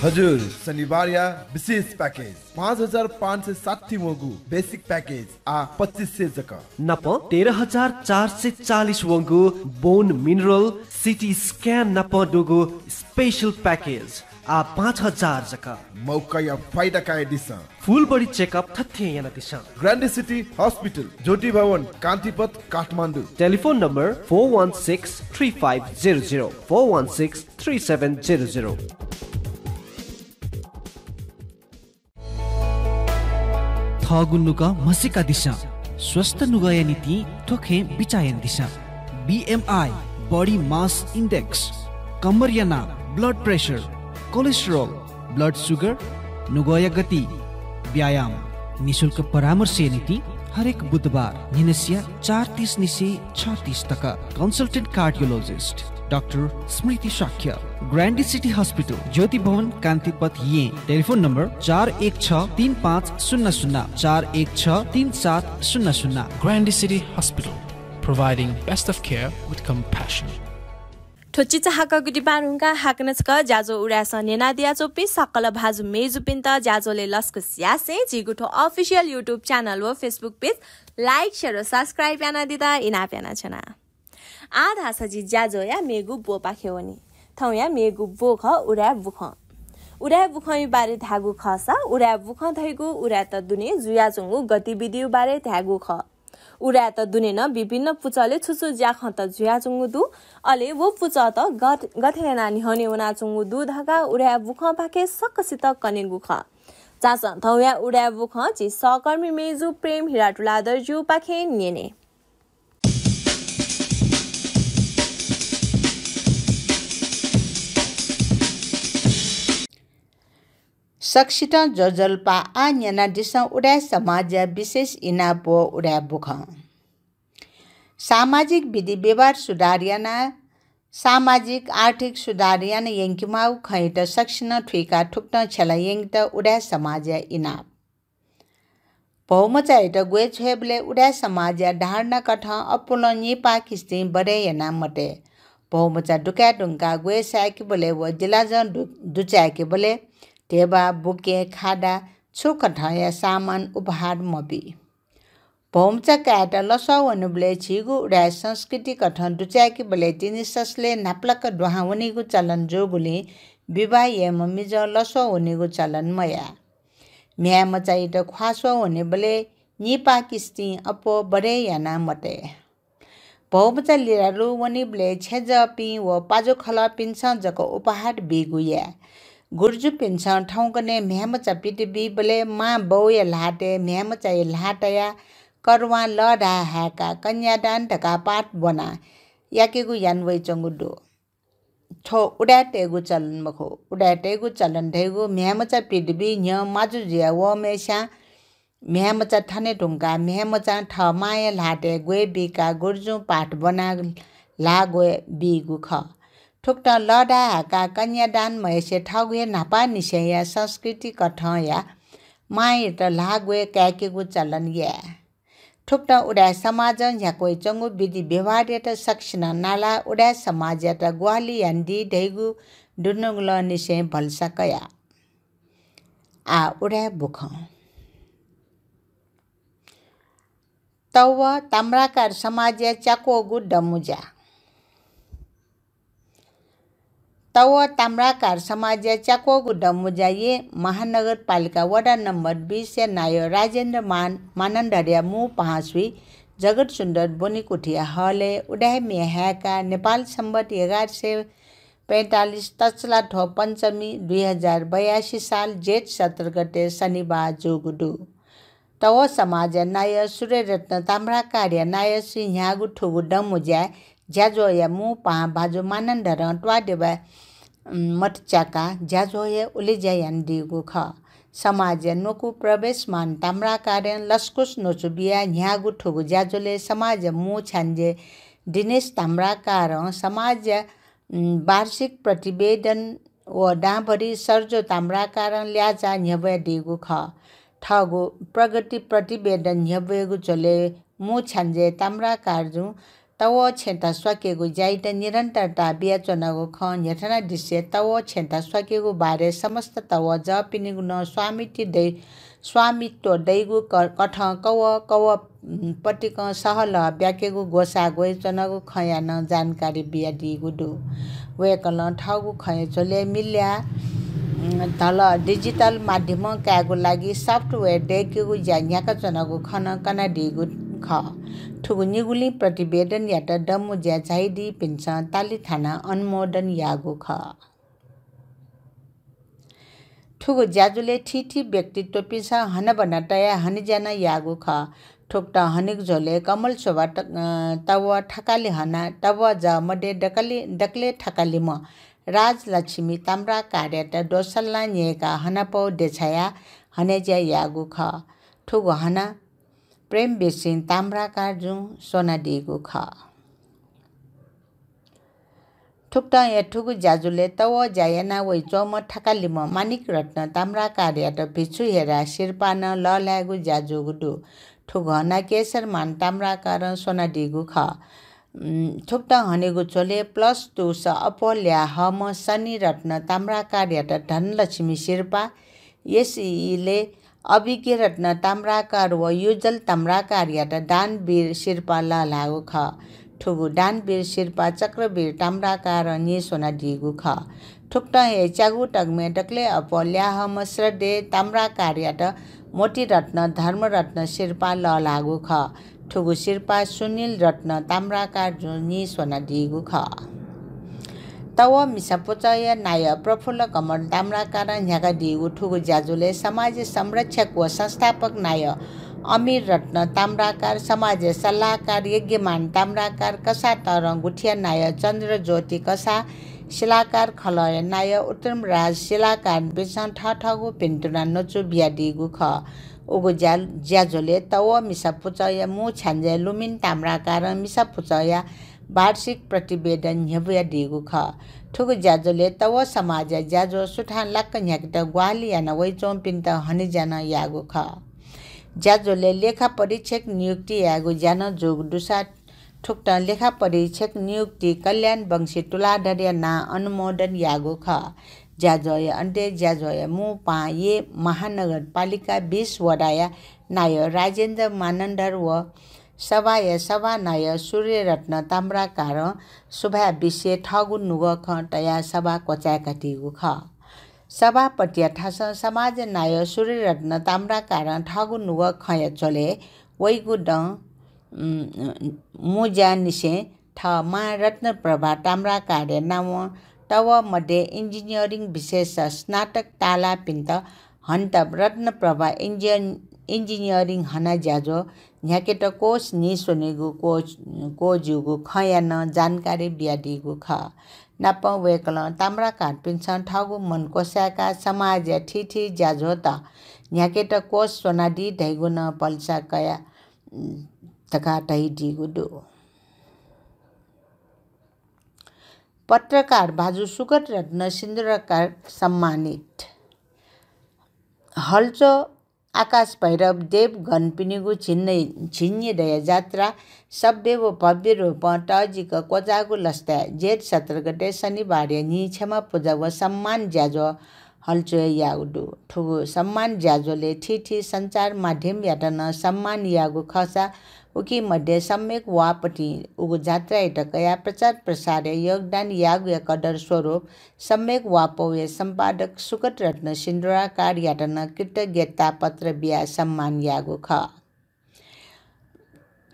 हजुर, शनिबारया विशेष package, पाँच हजार पाँच सय साठी वंगु basic package आः पच्चिस सय जक। नाप तेह्र हजार चार सय चालिस वंगु bone mineral, CT scan नाप दुगु special package आः पाँच हजार जक। मौकाया फाइदा कयादिसँ। Full body checkup थथे यानादिसँ। ग्रान्डी सिटी हस्पिटल, ज्योति भवन, कान्तिपथ, Kathmandu. Telephone number four one six three five zero zero, four one six three seven zero zero। थःगु नुगः म्हसीकादिसँ। स्वस्थ नुगःया निंतिं थ्व खँय् बिचाः यानादिसँ। BMI, body mass index, कम्मरया नाप, blood pressure, cholesterol, blood sugar, नुगःया गति, व्यायाम। निशुल्क परामर्शया निंतिं हरेक बुधबार न्हिनसिया चार तीस निसें छ तीस तक। Consultant cardiologist डाक्टर स्मृति शाक्य, ग्रान्डी सिटी हस्पिटल, ज्योति भवन, कान्तिपथ, येँ। Telephone number चार एक छ तीन पाँच शून्य शून्य, चार एक छ तीन सात शून्य शून्य। Grande City Hospital, providing best of care with compassion. थ्व चिचाहाकःगु दिपाः धुंकाः हाकनं छकः ज्याझ्वः उदाय्‌सं न्यनादियाच्वंपिं सकल भाजु मय्‌जुपिन्त ज्याझ्वलय् लसकुस यासें झीगु थ्व official YouTube channel व Facebook page like, share व subscribe यानादीत इनाप यानाच्वना। आः धाःसा जि ज्याझ्वःया मेगु ब्वपाखे वनी। थौंया मेगु ब्व खः उदाय् बुखँ। उदाय् बुखँया बारे धायेगु खःसा उदाय् बुखँ धइगु उदाय्‌त दुने जुयाच्वंगु गतिविधिया बारे धायेगु खः। उदाय्‌त दुने नं विभिन्न पुचलय् छु छु ज्याखँत जुयाच्वंगु दु, अले व पुचःत गथ-, गथे यानाः न्ह्यःने वनाच्वंगु दु धकाः उदाय् बुखँपाखें सकसित कनेगु खः। झासँ थौंया उदाय् बुखँ झी सहकर्मी मय्‌जु प्रेम हिरा तुलाधरजुपाखें न्यने। सकसितं ज्वजलपा। आः न्यनादिसँ उदाय् समाजया विशेष इनाप व उदाय् बुखँ। सामाजिक विधि व्यवहार सुधार यानाः सामाजिक आर्थिक सुधार याना यंकेमाःगु खँयात सकसिनं थुइकाः थुकथं छ्यला यंकेत उदाय् समाजया इनाप। भौमचायात ग्वय् छ्वयेबलय् उदाय् समाजया धारणा कथं अप्वलं निपाः किस्तिं बढे याना मते। भौमचा दुकाये धुंकाः ग्वय् साय्‌केबलय् व जिलाजं दु-, दुचाय्‌केबलय् ध्यबा, बुके, खादा, छु कथंया सामान उपहार मबी। भौमचा कायेत लसः वनेबलय् झीगु उदाय् संस्कृति कथं दुचाय्‌केबलय् तिनि ससलय् न्हापालाक दुहां वनीगु चलन जूगुलिं विवाह याइम्ह मिजं लसः वनीगु चलन मयाः। म्ह्याय्‌मचायात ख्वाः स्वः वनेबलय् निपाः किस्तिं अप्वः बढे याना मते। भौमचा लिलालु वनीबलय् छेँजःपिं व पाजुखलःपिन्सं जक उपहार बीगु याये। गुर्जुपिन्सं थौंकन्हय् म्ह्याय्‌मचा पित बीबलय् मां बौया ल्हातय् म्ह्याय्‌मचाया ल्हाः तयाः करुवां लःधाः हाय्‌काः कन्यादान धकाः पाठ ब्वनाः याकेगु याना वइच्वंगु दु। थ्व उदाय्‌तय्‌गु चलन मखु। उदाय्‌तय्‌गु चलन धइगु म्ह्याय्‌मचा पित बी न्ह्यः माजु जुया वःम्हय्‌स्यां म्ह्याय्‌मचा थने धुंकाः म्ह्याय्‌मचां थः मांया ल्हातय् ग्वय् बीकाः गुर्जुं पाठ ब्वनाः ल्हाः ग्वय् बीगु खः। थुकथं लःधाः हाय्‌काः कन्यादान मयासें थःगु हे न्हापांनिसेंया संस्कृति कथंया मांयात ल्हाः ग्वय् काय्‌केगु चलन याये। थुकथं उदाय् समाजं न्ह्याकावइच्वंगु विधि व्यवहारयात सकसिनं नालाः उदाय् समाजयात ग्वाहालि यानादी धइगु दुनुगलंनिसें भलसा कया। आः उदाय् बुखँ। तव ताम्राकार समाजया च्याक्वःगु दँमुँज्या। तव ताम्राकार समाजया च्याक्वःगु दँमुँज्या येँ महानगरपालिका वडा नम्बर बीसया नायः राजेन्द्र मान-, मानन्धरया मू पाहांस्वी जगत सुन्दर ब्वनेकुथिया हलय् उदाय् म्ये हाय्‌काः नेपाल सम्बत एघार सय पैंतालिस तछलाथ्व पञ्चमी दुई हजार बयासी साल जेठ सत्र गते शनिबाः जूगु दु। तव समाजया नायः सूर्यरत्न ताम्राकारया नायःस्वी न्ह्याःगु थुगु दँमुँज्याय् ज्याझ्वःया मू पाहां भाजु मानन्धरं त्वाःदेवा, उम्, मत च्याकाः ज्याझ्वःया उलेज्या यानादीगु खः। समाजया न्वकू प्रवेशमान ताम्राकारं लसकुस न्वचु बियाः न्ह्याःगु थुगु ज्याझ्वलय् समाजया मू छ्याञ्जे दिनेश ताम्राकारं समाजया, उम्, वार्षिक प्रतिवेदन व दांभरि सर्जु ताम्राकारं ल्याःचाः न्ह्यब्वयादीगु खः। थःगु प्रगति प्रतिवेदन न्ह्यब्वयेगु झ्वलय् मू छ्याञ्जे ताम्राकारजुं तवः छेँता स्वाकेगु ज्याइत निरन्तरता बियाच्वनागु खँ न्ह्यथनादिसे तवः छेँता स्वाकेगु बारे समस्त तवः जःपिनिगु नं स्वामित्व दइ-, स्वामित्व दइगु क-, कथं कवः कवः, उम्, पतिकं सहलह ब्याकेगु ग्वसाः ग्वयाच्वनागु खँया नं जानकारी बियादीगु दु। वय्कलं थःगु खँया झ्वलय् मिल्याः, उम्, धल digital माध्यमं कायेगु लागि software दय्केगु ज्या न्ह्याकाच्वनागु खँ नं कनादीगु खः। थुगु निगुलिं प्रतिवेदनयात दमु ज्या झायादीपिन्सं ताली थानाः अनुमोदन याःगु खः। थुगु ज्याझ्वलय् थीथी व्यक्तित्वपिन्सं हनाबना तयाः हनेज्या नं याःगु खः। थुकथं हनेगु झ्वलय् कमल शोभा त-, अ, तवः थकालि हनाः तवः जः मध्ये दकलि-, दकलय् थकालिम्ह राजलक्ष्मी ताम्राकारयात दोसल्लां न्यय्काः हनापौ देछायाः हनेज्या याःगु खः। थुगु हना प्रेमवीर सिंह ताम्राकारजुं स्वनादीगु खः। थुकथं हे थुगु ज्याझ्वलय् तवः ज्या याना वइच्वंम्ह थकालिम्ह माणिक रत्न ताम्राकारयात भिक्षु हेरा सिरपाः नं लःल्हायेगु ज्या जूगु दु। थुगु हना केशरमान ताम्राकारं स्वनादीगु खः। उम्, थुकथं हनेगु झ्वलय् plus two स अप्वः ल्याः हःम्ह सनी रत्न ताम्राकारयात धनलक्ष्मी सिरपाः, एसईईलय् अभिज्ञ रत्न ताम्राकार व युजल ताम्राकारयात दानवीर सिरपाः लःल्हाःगु खः। थुगु दानवीर सिरपाः चक्रवीर ताम्राकारं नीस्वनादीगु खः। थुकथं हे च्यागू तगमय् दकलय् अप्वः ल्याः हःम्ह श्रद्धेय ताम्राकारयात मोतीरत्न धर्मरत्न सिरपाः लःल्हाःगु खः। थुगु सिरपाः सुनिल रत्न ताम्राकारजुं नीस्वनादीगु खः। तवः मिसा पुचःया नायः प्रफुल्ल कमल ताम्राकारं न्ह्याकादीगु थुगु ज्याझ्वलय् समाज संरक्षक व संस्थापक नायः अमीर रत्न ताम्राकार, समाज सल्लाहकार यज्ञमान ताम्राकार, कसाः तरंगुथिया नायः चन्द्रज्योति कसाः, सिलाकार खलःया नायः उत्तमराज सिलाकारपिन्सं थःथःगु भिन्तुना न्वचु बियादीगु खः। उगु ज्या-, ज्याझ्वलय् तवः मिसा पुचःया मू छ्याञ्जे लुमिन ताम्राकारं मिसा पुचःया वार्षिक प्रतिवेदन न्ह्यब्वयादीगु खः। थुगु ज्याझ्वलय् तवः समाजया ज्याझ्वः सुथां लाक्क न्ह्याकेत ग्वाहालि याना वइच्वंपिन्त हनेज्या नं याःगु खः। ज्याझ्वलय् लेखा परीक्षक नियुक्ति यायेगु ज्या नं जूगु दुसा थुकथं लेखा परीक्षक नियुक्ति कल्याण वंशी तुलाधरया नां अनुमोदन याःगु खः। ज्याझ्वःया अन्त्यय् ज्याझ्वःया मू पाहां येँ महानगरपालिका बीस वडाया नायः राजेन्द्र मानन्धर व सभाया सभानायः सूर्यरत्न ताम्राकारं सुभाय् बिस्ये थःगु नुगः खँ तयाः सभा क्वचाय्कादीगु खः। सभापतिया थासं समाज नायः सूर्यरत्न ताम्राकारं थःगु नुगः खँया झ्वलय् वइगु दँ, उम्, मुँज्यानिसें थः मां रत्नप्रभा ताम्राकारया नावं तवः मध्ये engineering विषयस स्नातक ताःलाःपिन्त हन्त रत्नप्रभा इन्जिन-, engineering हना ज्याझ्वः न्ह्याकेत कोष नीस्वनीगु क्व-, क्वःज्यूगु खँया नं जानकारी बियादीगु खः। नापं वय्कलं ताम्राकारपिन्सं थःगु मन क्वसाय्काः समाजया थीथी ज्याझ्वःत न्ह्याकेत कोष स्वनादी धइगु नं भलसा कया धकाः धइदीगु दु। पत्रकार भाजु सुगत रत्न सिन्दुराकार सम्मानित। हल्चो आकाश भैरव देवगणपिनिगु झिंन्य-, झिंन्यदया जात्रा सभ्य व भव्य रूपं तःजिक क्वचाःगु लसताय् जेठ सत्र गते शनिबारया न्हि क्षमा पुजा व सम्मान ज्याझ्वः हल्चोय् याःगु दु। थुगु सम्मान ज्याझ्वलय् थीथी सञ्चार माध्यमयात नं सम्मान याःगु खःसा उकी मध्ये सम्यक वाःपतिं उगु जात्रायात कयाः प्रचार प्रसारय् योगदान याःगुया कदर स्वरूप सम्यक वाःपौया सम्पादक सुगत रत्न सिन्दुराकारयात नं कृतज्ञता पत्र बियाः सम्मान याःगु खः।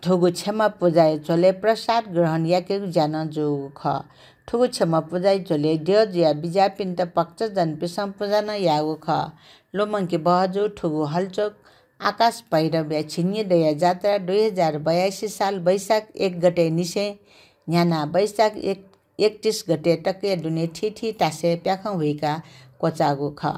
थुगु क्षमा पुजाया झ्वलय् प्रसाद ग्रहण याकेगु ज्या नं जूगु खः। थुगु क्षमा पुजाया झ्वलय् द्यः जुयाः बिज्याःपिन्त भक्तजनपिन्सं पुजा नं याःगु खः। लुमंके बहःजू, थुगु हल्चो आकाश भैरवया झिंन्यदया जात्रा दुई हजार बयासी साल वैशाख एक गते निसें न्ह्यानाः वैशाख एक-, एकतिस गते तकया दुने थीथी तासय् प्याखं हुइकाः क्वचाःगु खः।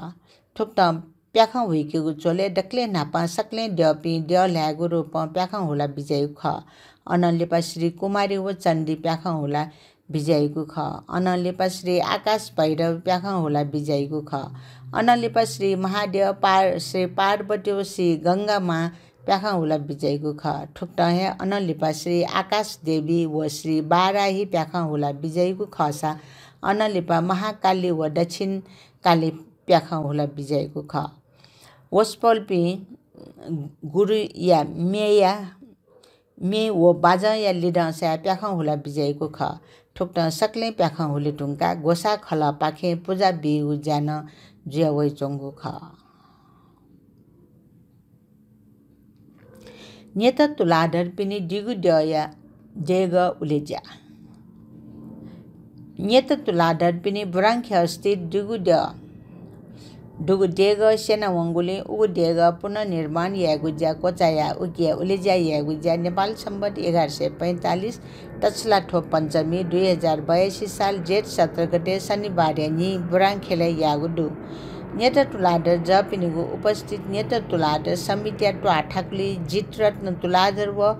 थुकथं प्याखं हुइकेगु झ्वलय् दकलय् न्हापां सकलें द्यःपिं द्यः ल्हायेगु रूपं प्याखं हुला बिज्याइगु खः। अनं लिपा श्री कुमारी व चण्डी प्याखं हुला बिज्याइगु खः। अनं लिपा श्री आकाश भैरव प्याखं हुला बिज्याइगु खः। अनं लिपा श्री महाद्यः पार-, श्री पार्वती व श्री गंगा मां प्याखं हुला बिज्याइगु खः। थुकथं हे अनं लिपा श्री आकाश देवी व श्री बाराही प्याखं हुला बिज्याइगु खःसा अनं लिपा महाकाली व दक्षिण काली प्याखं हुला बिज्याइगु खः। वसपोलपिं गुरुया म्येया, म्ये व बाजंया लिधंसाय् प्याखं हुला बिज्याइगु खः। थुकथं सकलें प्याखं हुले धुंकाः ग्वसाः खलःपाखें पुजा बीगु ज्या नं जुया वइच्वंगु खः। न्यत तुलाधरपिनि दिगु द्यःया देगः उलेज्या। न्यत तुलाधरपिनि बुरांख्यः स्थित दुगु द्यः, दुगु देगः स्यनावंगुलिं उगु देगः पुनर्निर्माण यायेगु ज्या क्वचायाः उकिया उलेज्या यायेगु ज्या नेपाल सम्बत एघार सय पैंतालिस तछलाथ्व पञ्चमी दुई हजार बयासी साल जेठ सत्र गते शनिबारया न्हि बुरांखेलय् याःगु दु। न्यत तुलाधर जःपिनिगु उपस्थित न्यत तुलाधर समितिया त्वाः थाकुलि जितरत्न तुलाधर व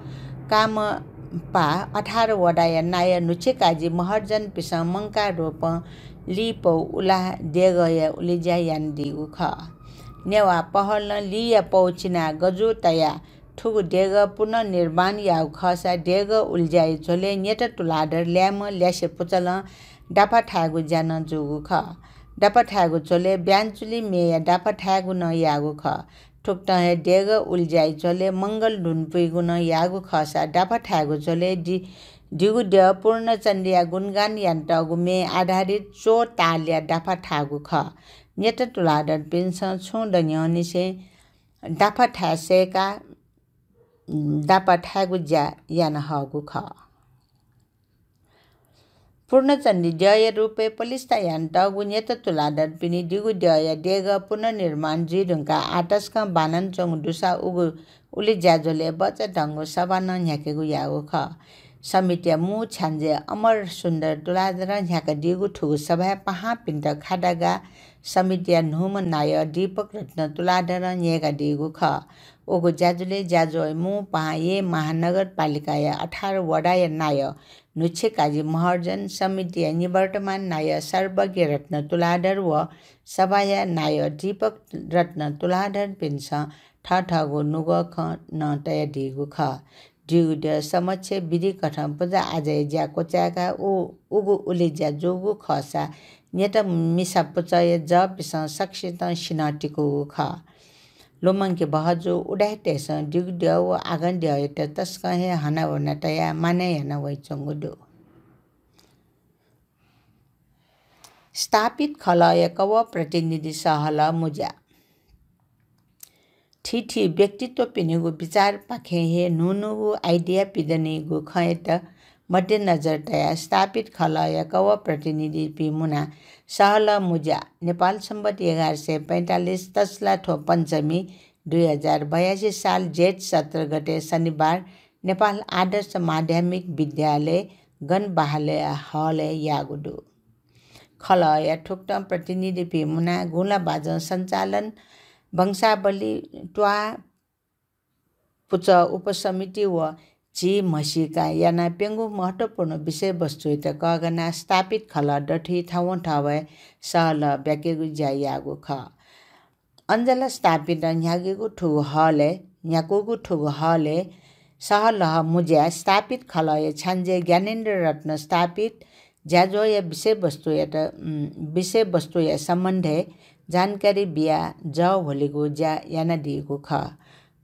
कामपा अठार वडाया नायः न्हुच्छेकाजी महर्जनपिसं मंकाः रूपं लिपौ उलाः देगःया उलेज्या यानादीगु खः। नेवाः पहलं लिया पौ चिनाः गजू तयाः थुगु देगः पुनर्निर्माण याःगु खःसा देगः उलेज्याया झ्वलय् न्यत तुलाधर ल्याय्म्ह ल्यासे पुचलं दाफा थायेगु ज्या नं जूगु खः। दाफा थायेगु झ्वलय् ब्यान्चुलि म्येया दाफा थायेगु नं याःगु खः। थुकथं हे देगः उलेज्याया झ्वलय् मंगल धुन पुइगु नं याःगु खःसा दाफा थायेगु झ्वलय् दि-, दिगु द्यः पूर्णचण्डीया गुणगान यानातःगु म्ये आधारित च्वः तालया दाफा थाःगु खः। न्यत तुलाधरपिन्सं छुं द न्ह्यःनिसें दाफा थाये सय्काः दाफा थायेगु ज्या याना हःगु खः। पूर्णचण्डी द्यःया रूपय् पलिस्था यानातःगु न्यत तुलाधरपिनि दिगु द्यःया देगः पुनर्निर्माण जुइ धुंकाः आः तसकं बांलानाच्वंगु दुसा उगु उलेज्या झ्वलय् बचाधंगु सभा नं न्ह्याकेगु याःगु खः। समितिया मू छ्याञ्जे अमर सुन्दर तुलाधरं न्ह्याकादीगु थुगु सभाय् पाहांपिन्त खादा गाः समितिया न्हूम्ह नायः दीपक रत्न तुलाधरं न्यय्कादीगु खः। उगु ज्याझ्वलय् ज्याझ्वःया मू पाहां येँ महानगरपालिकाया अठार वडाया नायः न्हुच्छेकाजी महर्जन, समितिया निवर्तमान नायः सर्वज्ञ रत्न तुलाधर व सभाया नायः दीपक रत्न तुलाधरपिन्सं थःथःगु नुगः खँ नं तयादीगु खः। दिगु द्यः समक्ष विधिकथं पुजा आजाया ज्या क्वचाय्काः उ-, उगु उलेज्या जूगु खःसा न्यत मिसा पुचःया जःपिसं सकसितं सिन्हः तिकूगु खः। लुमंके बहःजू उदाय्‌तय्‌सं दिगु द्यः व आगं द्यःयात तसकं हे हनाबना तयाः मानय् याना वइच्वंगु दु। स्थापित खलःया कवः प्रतिनिधि सहलह मुज्या। थीथी व्यक्तित्वपिनिगु विचारपाखें हे न्हून्हूगु idea पिदनीगु खँयात मध्यनजर तयाः स्थापित खलःया कवः प्रतिनिधिपिं मुनाः सहलह मुज्या नेपाल सम्बत एघार सय पैंतालिस तछलाथ्व पञ्चमी दुई हजार बयासी साल जेठ सत्र गते शनिबार नेपाल आदर्श माध्यमिक विद्यालय गणबहालया हलय् याःगु दु। खलःया थुकथं प्रतिनिधिपिं मुनाः गुँला बाजं सञ्चालन, वंशावली, त्वाः, पुचः उपसमिति व झी म्हसीका यानाः प्यंगू महत्त्वपूर्ण विषयवस्तुयात कःघानाः स्थापित खलः दथुइ थवंथवय् सहलह ब्याकेगु ज्या याःगु खः। अञ्जला स्थापितं न्ह्याकेगु थुगु हलय्, न्ह्याकूगु थुगु हलय् सहलह मुज्या स्थापित खलःया छ्याञ्जे ज्ञानेन्द्र रत्न स्थापित ज्याझ्वःया विषयवस्तुयात, उम्, विषयवस्तुया सम्बन्धय् जानकारी बियाः जः ह्वलेगु ज्या यानादीगु खः।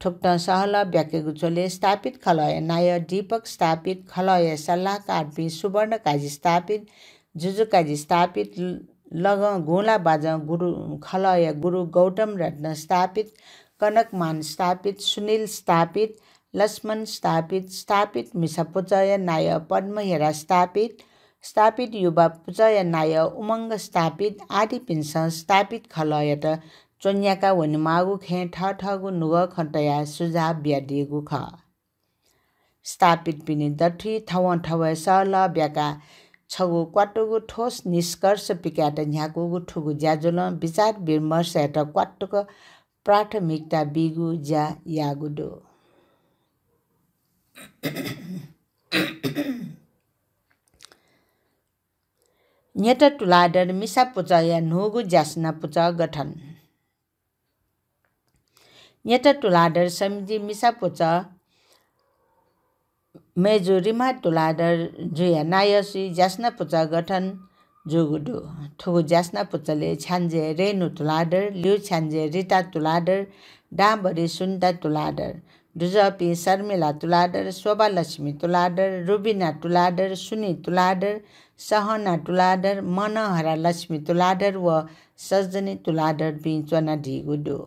थुकथं सहलह ब्याकेगु झ्वलय् स्थापित खलःया नायः दीपक स्थापित, खलःया सल्लाहकारपिं सुवर्ण काजी स्थापित, जुजु काजी स्थापित, ल-, लगं गुँला बाजं गुरु, खलःया गुरु गौतम रत्न स्थापित, कनकमान स्थापित, सुनिल स्थापित, लक्ष्मण स्थापित, स्थापित मिसा पुचःया नायः पद्महेरा स्थापित, स्थापित युवा पुचःया नायः उमंग स्थापित आदिपिन्सं स्थापित खलःयात च्वन्याका वनेमाःगु खँय् थःथःगु नुगः खँ तयाः सुझाव बियादीगु खः। स्थापितपिनि दथुइ थवं थवय् सहलह ब्याकाः छगू क्वातुगु ठोस निष्कर्ष पिकायेत न्ह्याकूगु थुगु ज्याझ्वलं विचार विमर्शयात क्वातुक प्राथमिकता बीगु ज्या याःगु दु। न्यत तुलाधर मिसा पुचःया न्हूगु ज्यासना पुचः गठन। न्यत तुलाधर समिति मिसा पुचः मय्जु रिमा तुलाधर जुया नायःसुइ ज्यासना पुचः गठन जूगु दु। थुगु ज्यासना पुचलय् छ्याञ्जे रेणु तुलाधर, ल्यू छ्याञ्जे रिता तुलाधर, दांभरि सुनिता तुलाधर, दुजःपिं शर्मिला तुलाधर, शोभालक्ष्मी तुलाधर, रुबिना तुलाधर, सुनी तुलाधर, सहना तुलाधर, मनोहरा लक्ष्मी तुलाधर व सजनी तुलाधरपिं च्वनादीगु दु।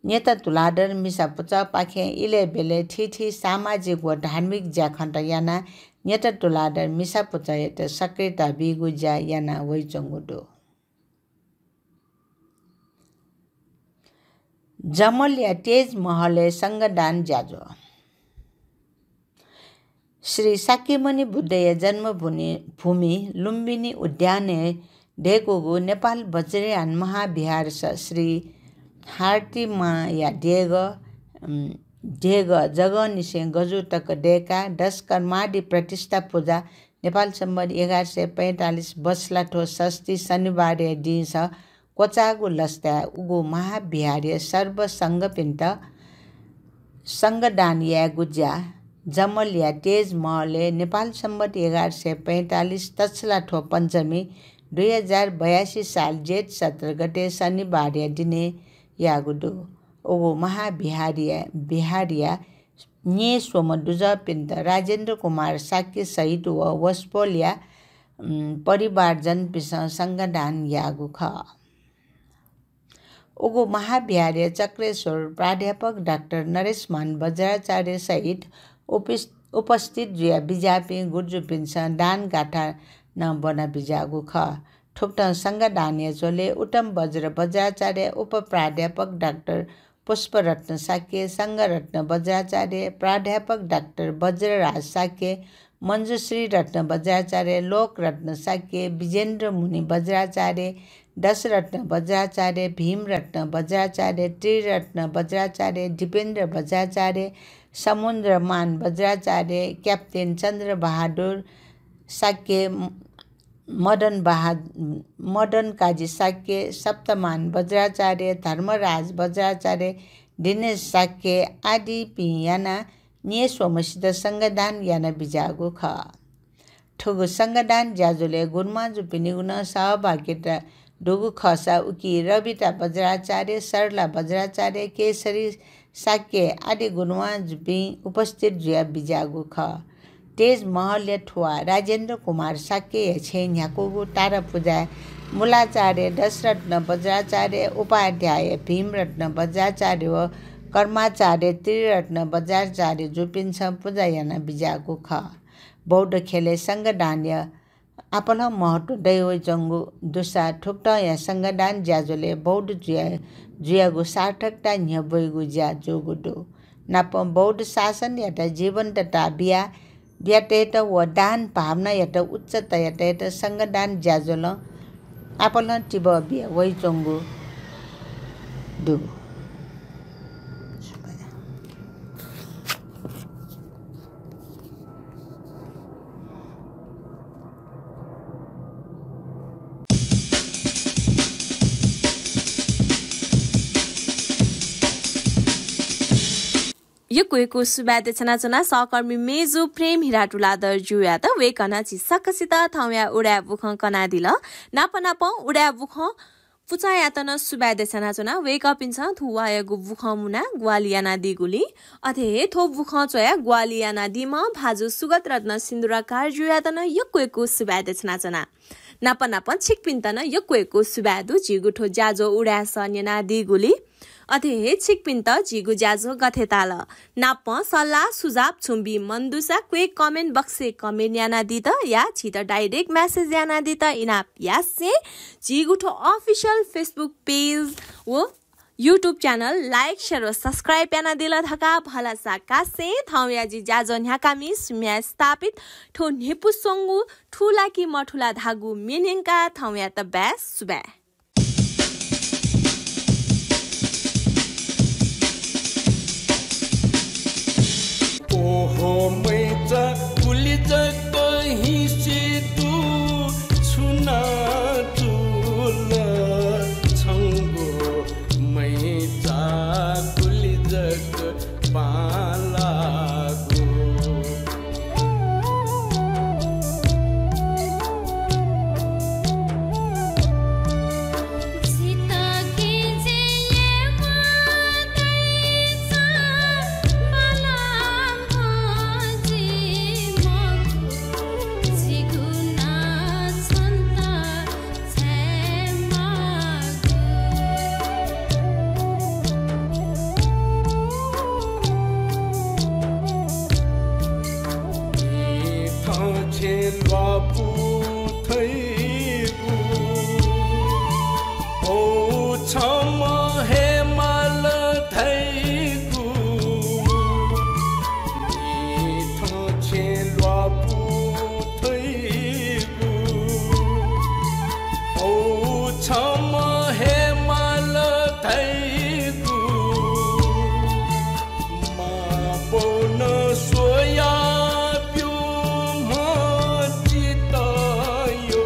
न्यत तुलाधर मिसा पुचःपाखें इलय् ब्यलय् थीथी सामाजिक व धार्मिक ज्याखँत यानाः न्यत तुलाधर मिसा पुचःयात सक्रियता बीगु ज्या याना वइच्वंगु दु। जमलया तेज महलय् संघदान ज्याझ्वः। श्री शाक्यमुनि बुद्धया जन्मभूमि, भूमि लुम्बिनी उद्यानय् दय्कूगु नेपाल वज्रयान महाविहारस श्री हार्तिमाया देगः, उम्, देगः जगःनिसें गजू तक दय्काः दशकर्मादि प्रतिष्ठा पुजा नेपाल सम्बत एघार सय पैंतालिस बछलाथ्व षष्ठी शनिबारया दिंस क्वचाःगु लसताय् उगु महाविहारया सर्वसंघपिन्त संघदान यायेगु ज्या जमलया तेज महलय् नेपाल सम्बत एघार सय पैंतालिस तछलाथ्व पञ्चमी दुई हजार बयासी साल जेठ सत्र गते शनिबारया दिने याःगु दु। उगु महाविहारया, विहारया न्येस्वम्ह दुजःपिन्त राजेन्द्र कुमार शाक्य सहित व वसपोलया, उम्, परिवारजनपिन्सं संघदान याःगु खः। उगु महाविहारया चक्रेश्वर प्राध्यापक डाक्टर नरेशमान बज्राचार्य सहित उपिस-, उपस्थित जुया बिज्याःपिं गुरुजुपिन्सं दान गाथा नं ब्वना बिज्याःगु खः। थुकथं संघदानया झ्वलय् उत्तम वज्र बज्राचार्य, उपप्राध्यापक डाक्टर पुष्परत्न शाक्य, संघरत्न बज्राचार्य, प्राध्यापक डाक्टर वज्रराज शाक्य, मञ्जुश्री रत्न बज्राचार्य, लोकरत्न शाक्य, विजेन्द्र मुनि बज्राचार्य, दशरत्न बज्राचार्य, भीमरत्न बज्राचार्य, त्रिरत्न बज्राचार्य, दिपेन्द्र बज्राचार्य, समुद्रमान बज्राचार्य, क्याप्टेन चन्द्रबहादुर शाक्य, मदन बहा-, मदन काजी शाक्य, सप्तमान बज्राचार्य, धर्मराज बज्राचार्य, दिनेश शाक्य आदिपिं यानाः न्येस्वम्हसित संघदान याना बिज्याःगु खः। थुगु संघदान ज्याझ्वलय् गुरुमांजुपिनिगु नं सहभागिता दुगु खःसा उकी रबिता बज्राचार्य, सरला बज्राचार्य, केशरी शाक्य आदि गुरुमांजुपिं उपस्थित जुया बिज्याःगु खः। तेज महलया थुवाः राजेन्द्र कुमार शाक्यया छेँय् न्ह्याकूगु तारा पुजाय् मूलाचार्य दशरत्न बज्राचार्य, उपाध्याय भीमरत्न बज्राचार्य व कर्माचार्य त्रिरत्न बज्राचार्य जुपिन्सं पुजा याना बिज्याःगु खः। बौद्ध ख्यलय् संघदानया आपालं महत्व दयावइच्वंगु दुसा थुकथंया संघदान ज्याझ्वलय् बौद्ध जुया-, जुयागु सार्थकता न्ह्यब्वइगु ज्या जूगु दु। नापं बौद्ध शासनयात जीवन्तता बिया, बियातयेत व दान भावनायात उच्च तयातयेत संघदान ज्याझ्वलं आपालं तिबः बिया वइच्वंगु दु। यक्व यक्व सुभाय् देछानाच्वना सहकर्मी मेजु प्रेम हिरा तुलाधर जुयात। वय्कलं झी सकसित थौंया उदाय् बुखँ कनादिल। नाप नापं उदाय् बुखँ पुचःयात नं सुभाय् देछानाच्वना। वय्कःपिन्सं थुवाःयागु बुखँ मुनाः ग्वाहालि यानादीगुलिं, अथे हे थ्व बुखँ च्वयाः ग्वाहालि यानादीम्ह भाजु सुगत रत्न सिन्दुराकार जुयात नं यक्व यक्व सुभाय् देछानाच्वना। नाप नापं छिकपिन्त नं यक्व यक्व सुभाय् दु, झीगु थ्व ज्याझ्वः उदाय् सः न्यनादीगुलिं। अथे हे छिकपिन्त झीगु ज्याझ्वः गथे ताल नापं सल्लाह सुझाव छुं बी मन दुसा क्वय् comment box-य् comment यानादीत या झीत direct message यानादीत इनाप यासें झीगु थ्व official Facebook page व YouTube channel like, share व subscribe यानादिल धकाः भलसा कासें थौंया जि ज्याझ्वः न्ह्याकामि सुम्या स्थापित थ्व न्हिपु स्वंगु थुला कि मथुला धाःगु म्ये न्यंका थौंयात बाय् सुभाय्। ओहो, मैचा गुलि जक हिसि दु, छु ना जुल छंगु मैचा गुलि जक बांलाःगु। थें ल्वापु थैगु, भौ छम्ह हे माल धैगु। थें ल्वापु थैगु, भौ छम्ह हे माल धैगु। मां बौनं स्वया ब्यूम्ह चितयो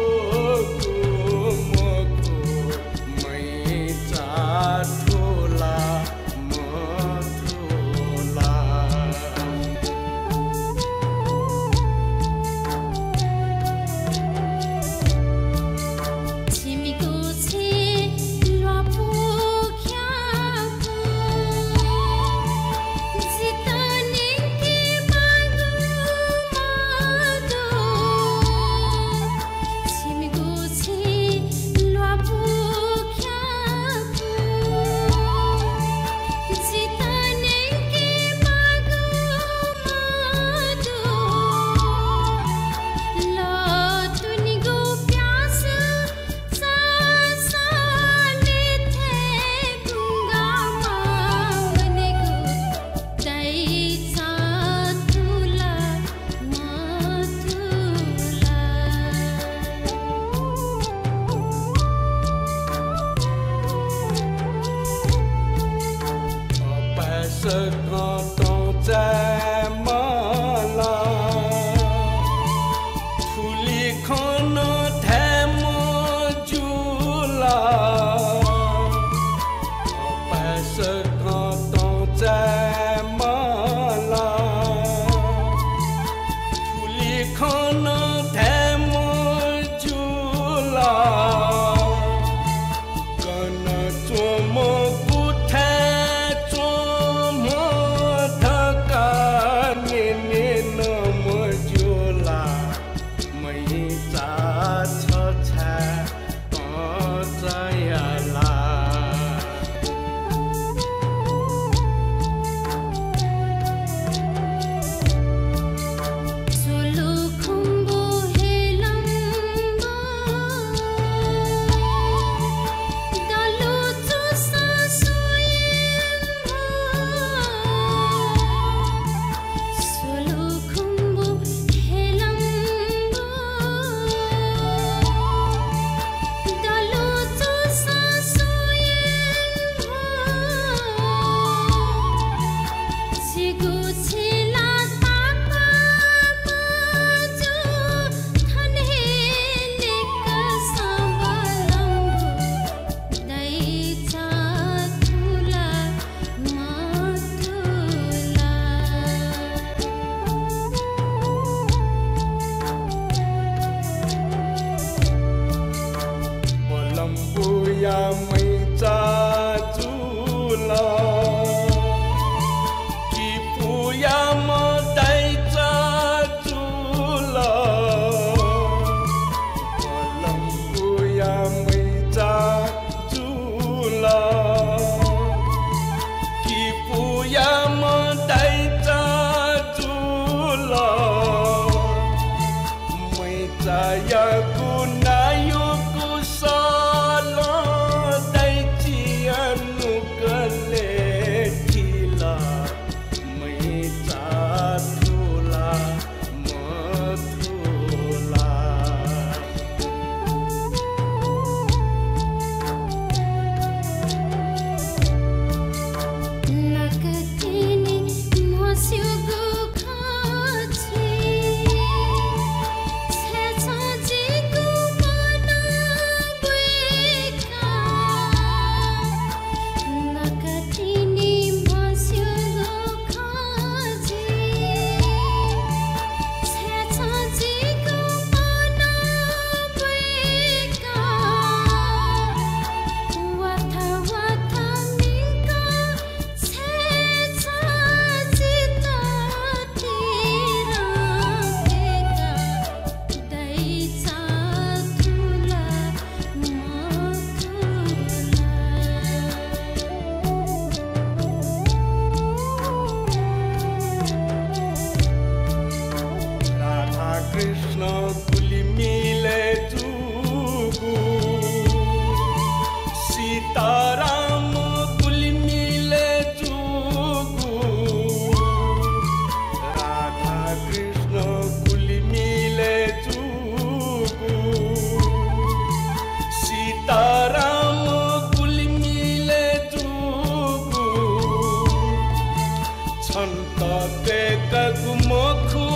कय्‌कागु मखु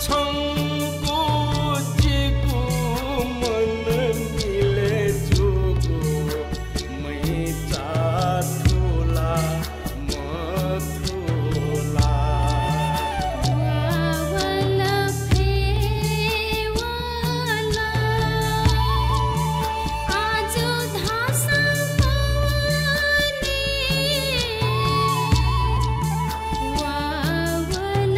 छंगु जिगु मन मिले जूगु मैचा थुला मथुला। वावल फेवल आजु धासा मवनी। वावल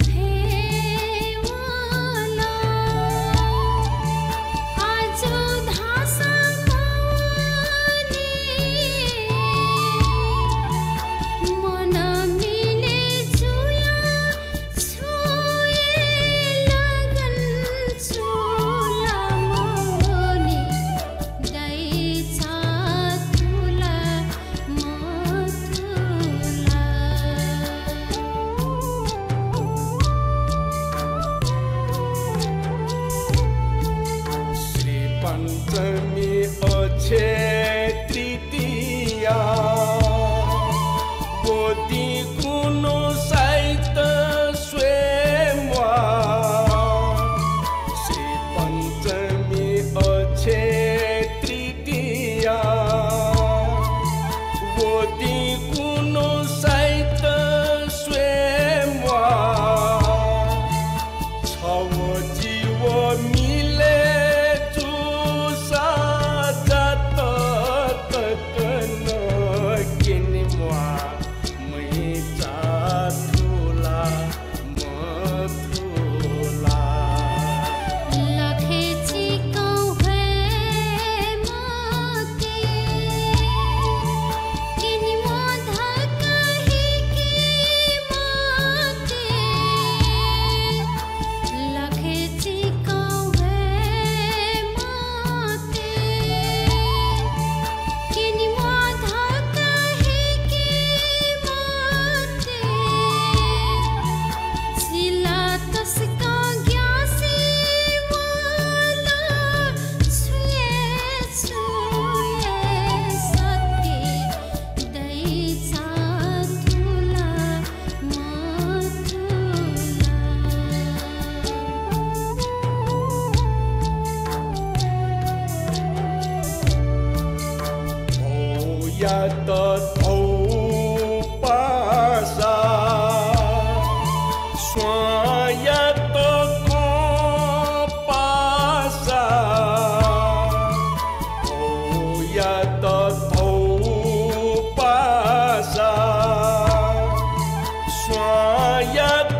फेवल आजु धासा मवनी। मन मिले जुया छुए लगन चुला मवनी। दैचा थुला मथुला। श्री पञ्चमी अक्षय तृतीया, ब्वति कुनु साइत स्वये म्वाः। श्री पञ्चमी अक्षय तृतीया, ब्वति कुनु साइत स्वये म्वाः। छव जिव मिले जूसा जात तक नं क्यने म्वाः। मैचा थुला मथुला। लखे चिकं ह्वये मते, किनिम्ह धकाः हिके मते। लखे चिकं ह्वये मते, किनिम्ह धकाः हिके मते। झिला तसकं ग्यासे वल, छुये छुये सत्य दैचा थुला मथुला। भौयात धौ पासा, स्वांयात कं पासा। भौयात धौ पासा, स्वांयात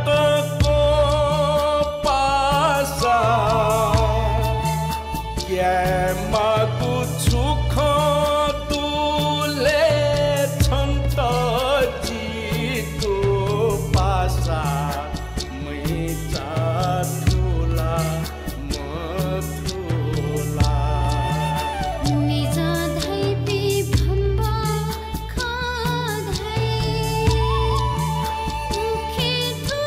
कं पासा। ग्याये माःगु छु खँ दु ले छन्त जि दु पासा। मैचा थुला मथुला। मिजं धइपिं भम्ब खः धइ, उखे थु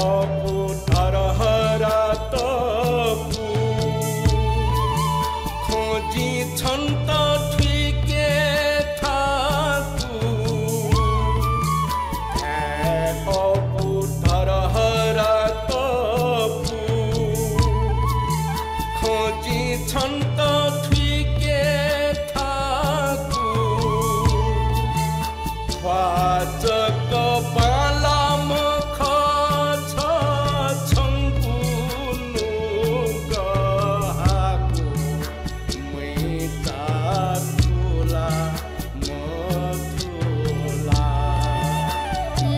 अपुधरहरा तपु, खँ जिं छन्त थुइके थाकु। धाये अपुधरहरा तपु, खँ जिं छन्त थुइके थाकु। ख्वाः जक बांलाःम्ह खः छ छंगु नुगः हाकु। मैचा थुला मथुला।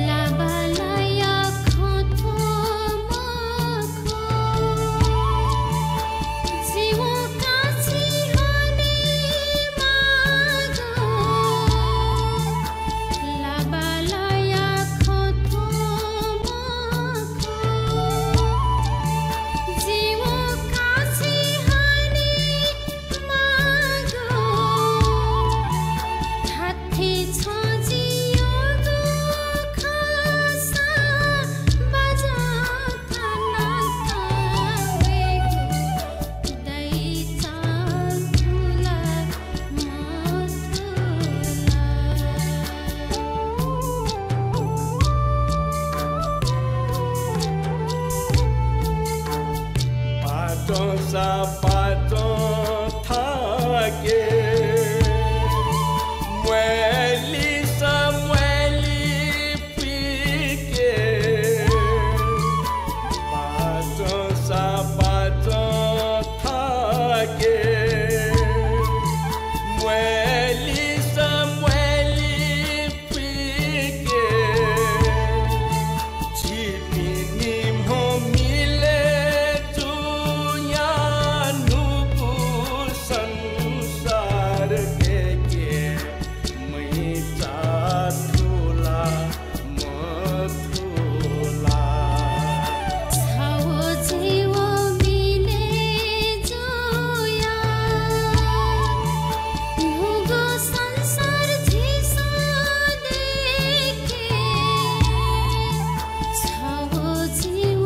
लाबालाया खँ थ्व मखु। जिवं काछि हने मागु। लाबालाया खँ थ्व मखु। जिवं काछि हने मागु। धात्थें छं जियागु खःसा बाजं थानातः वयेगु। दैचा थुला मथुला। पाचंसा पाचं थाके, म्वाय्लिसा म्वाय्लि पुइके। पाचंसा पाचं थाके, म्वाय्लिसा म्वाय्लि पुइके। झीपिं निम्ह मिले जुयाः न्हूगु संसार दयेके। मैचा थुला मथुला। छव जिव मिले जुयाः न्हूगु संसार झीसं दयेके। छव जिव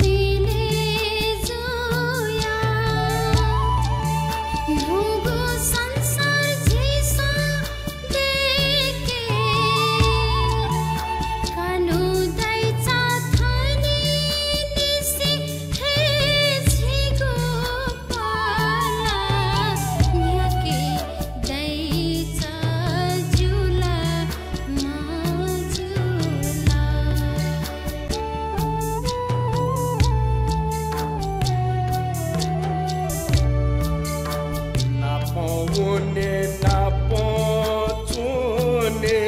मिले जुयाः न्हूगु संसार झीसं दयेके। कान्हु दैचा थनिंनिसें हे झीगु पाला न्ह्याके। दैचा जुला मजुला। नापं वने नापं च्वने,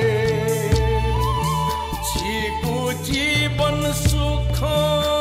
झीगु जीवन सुखं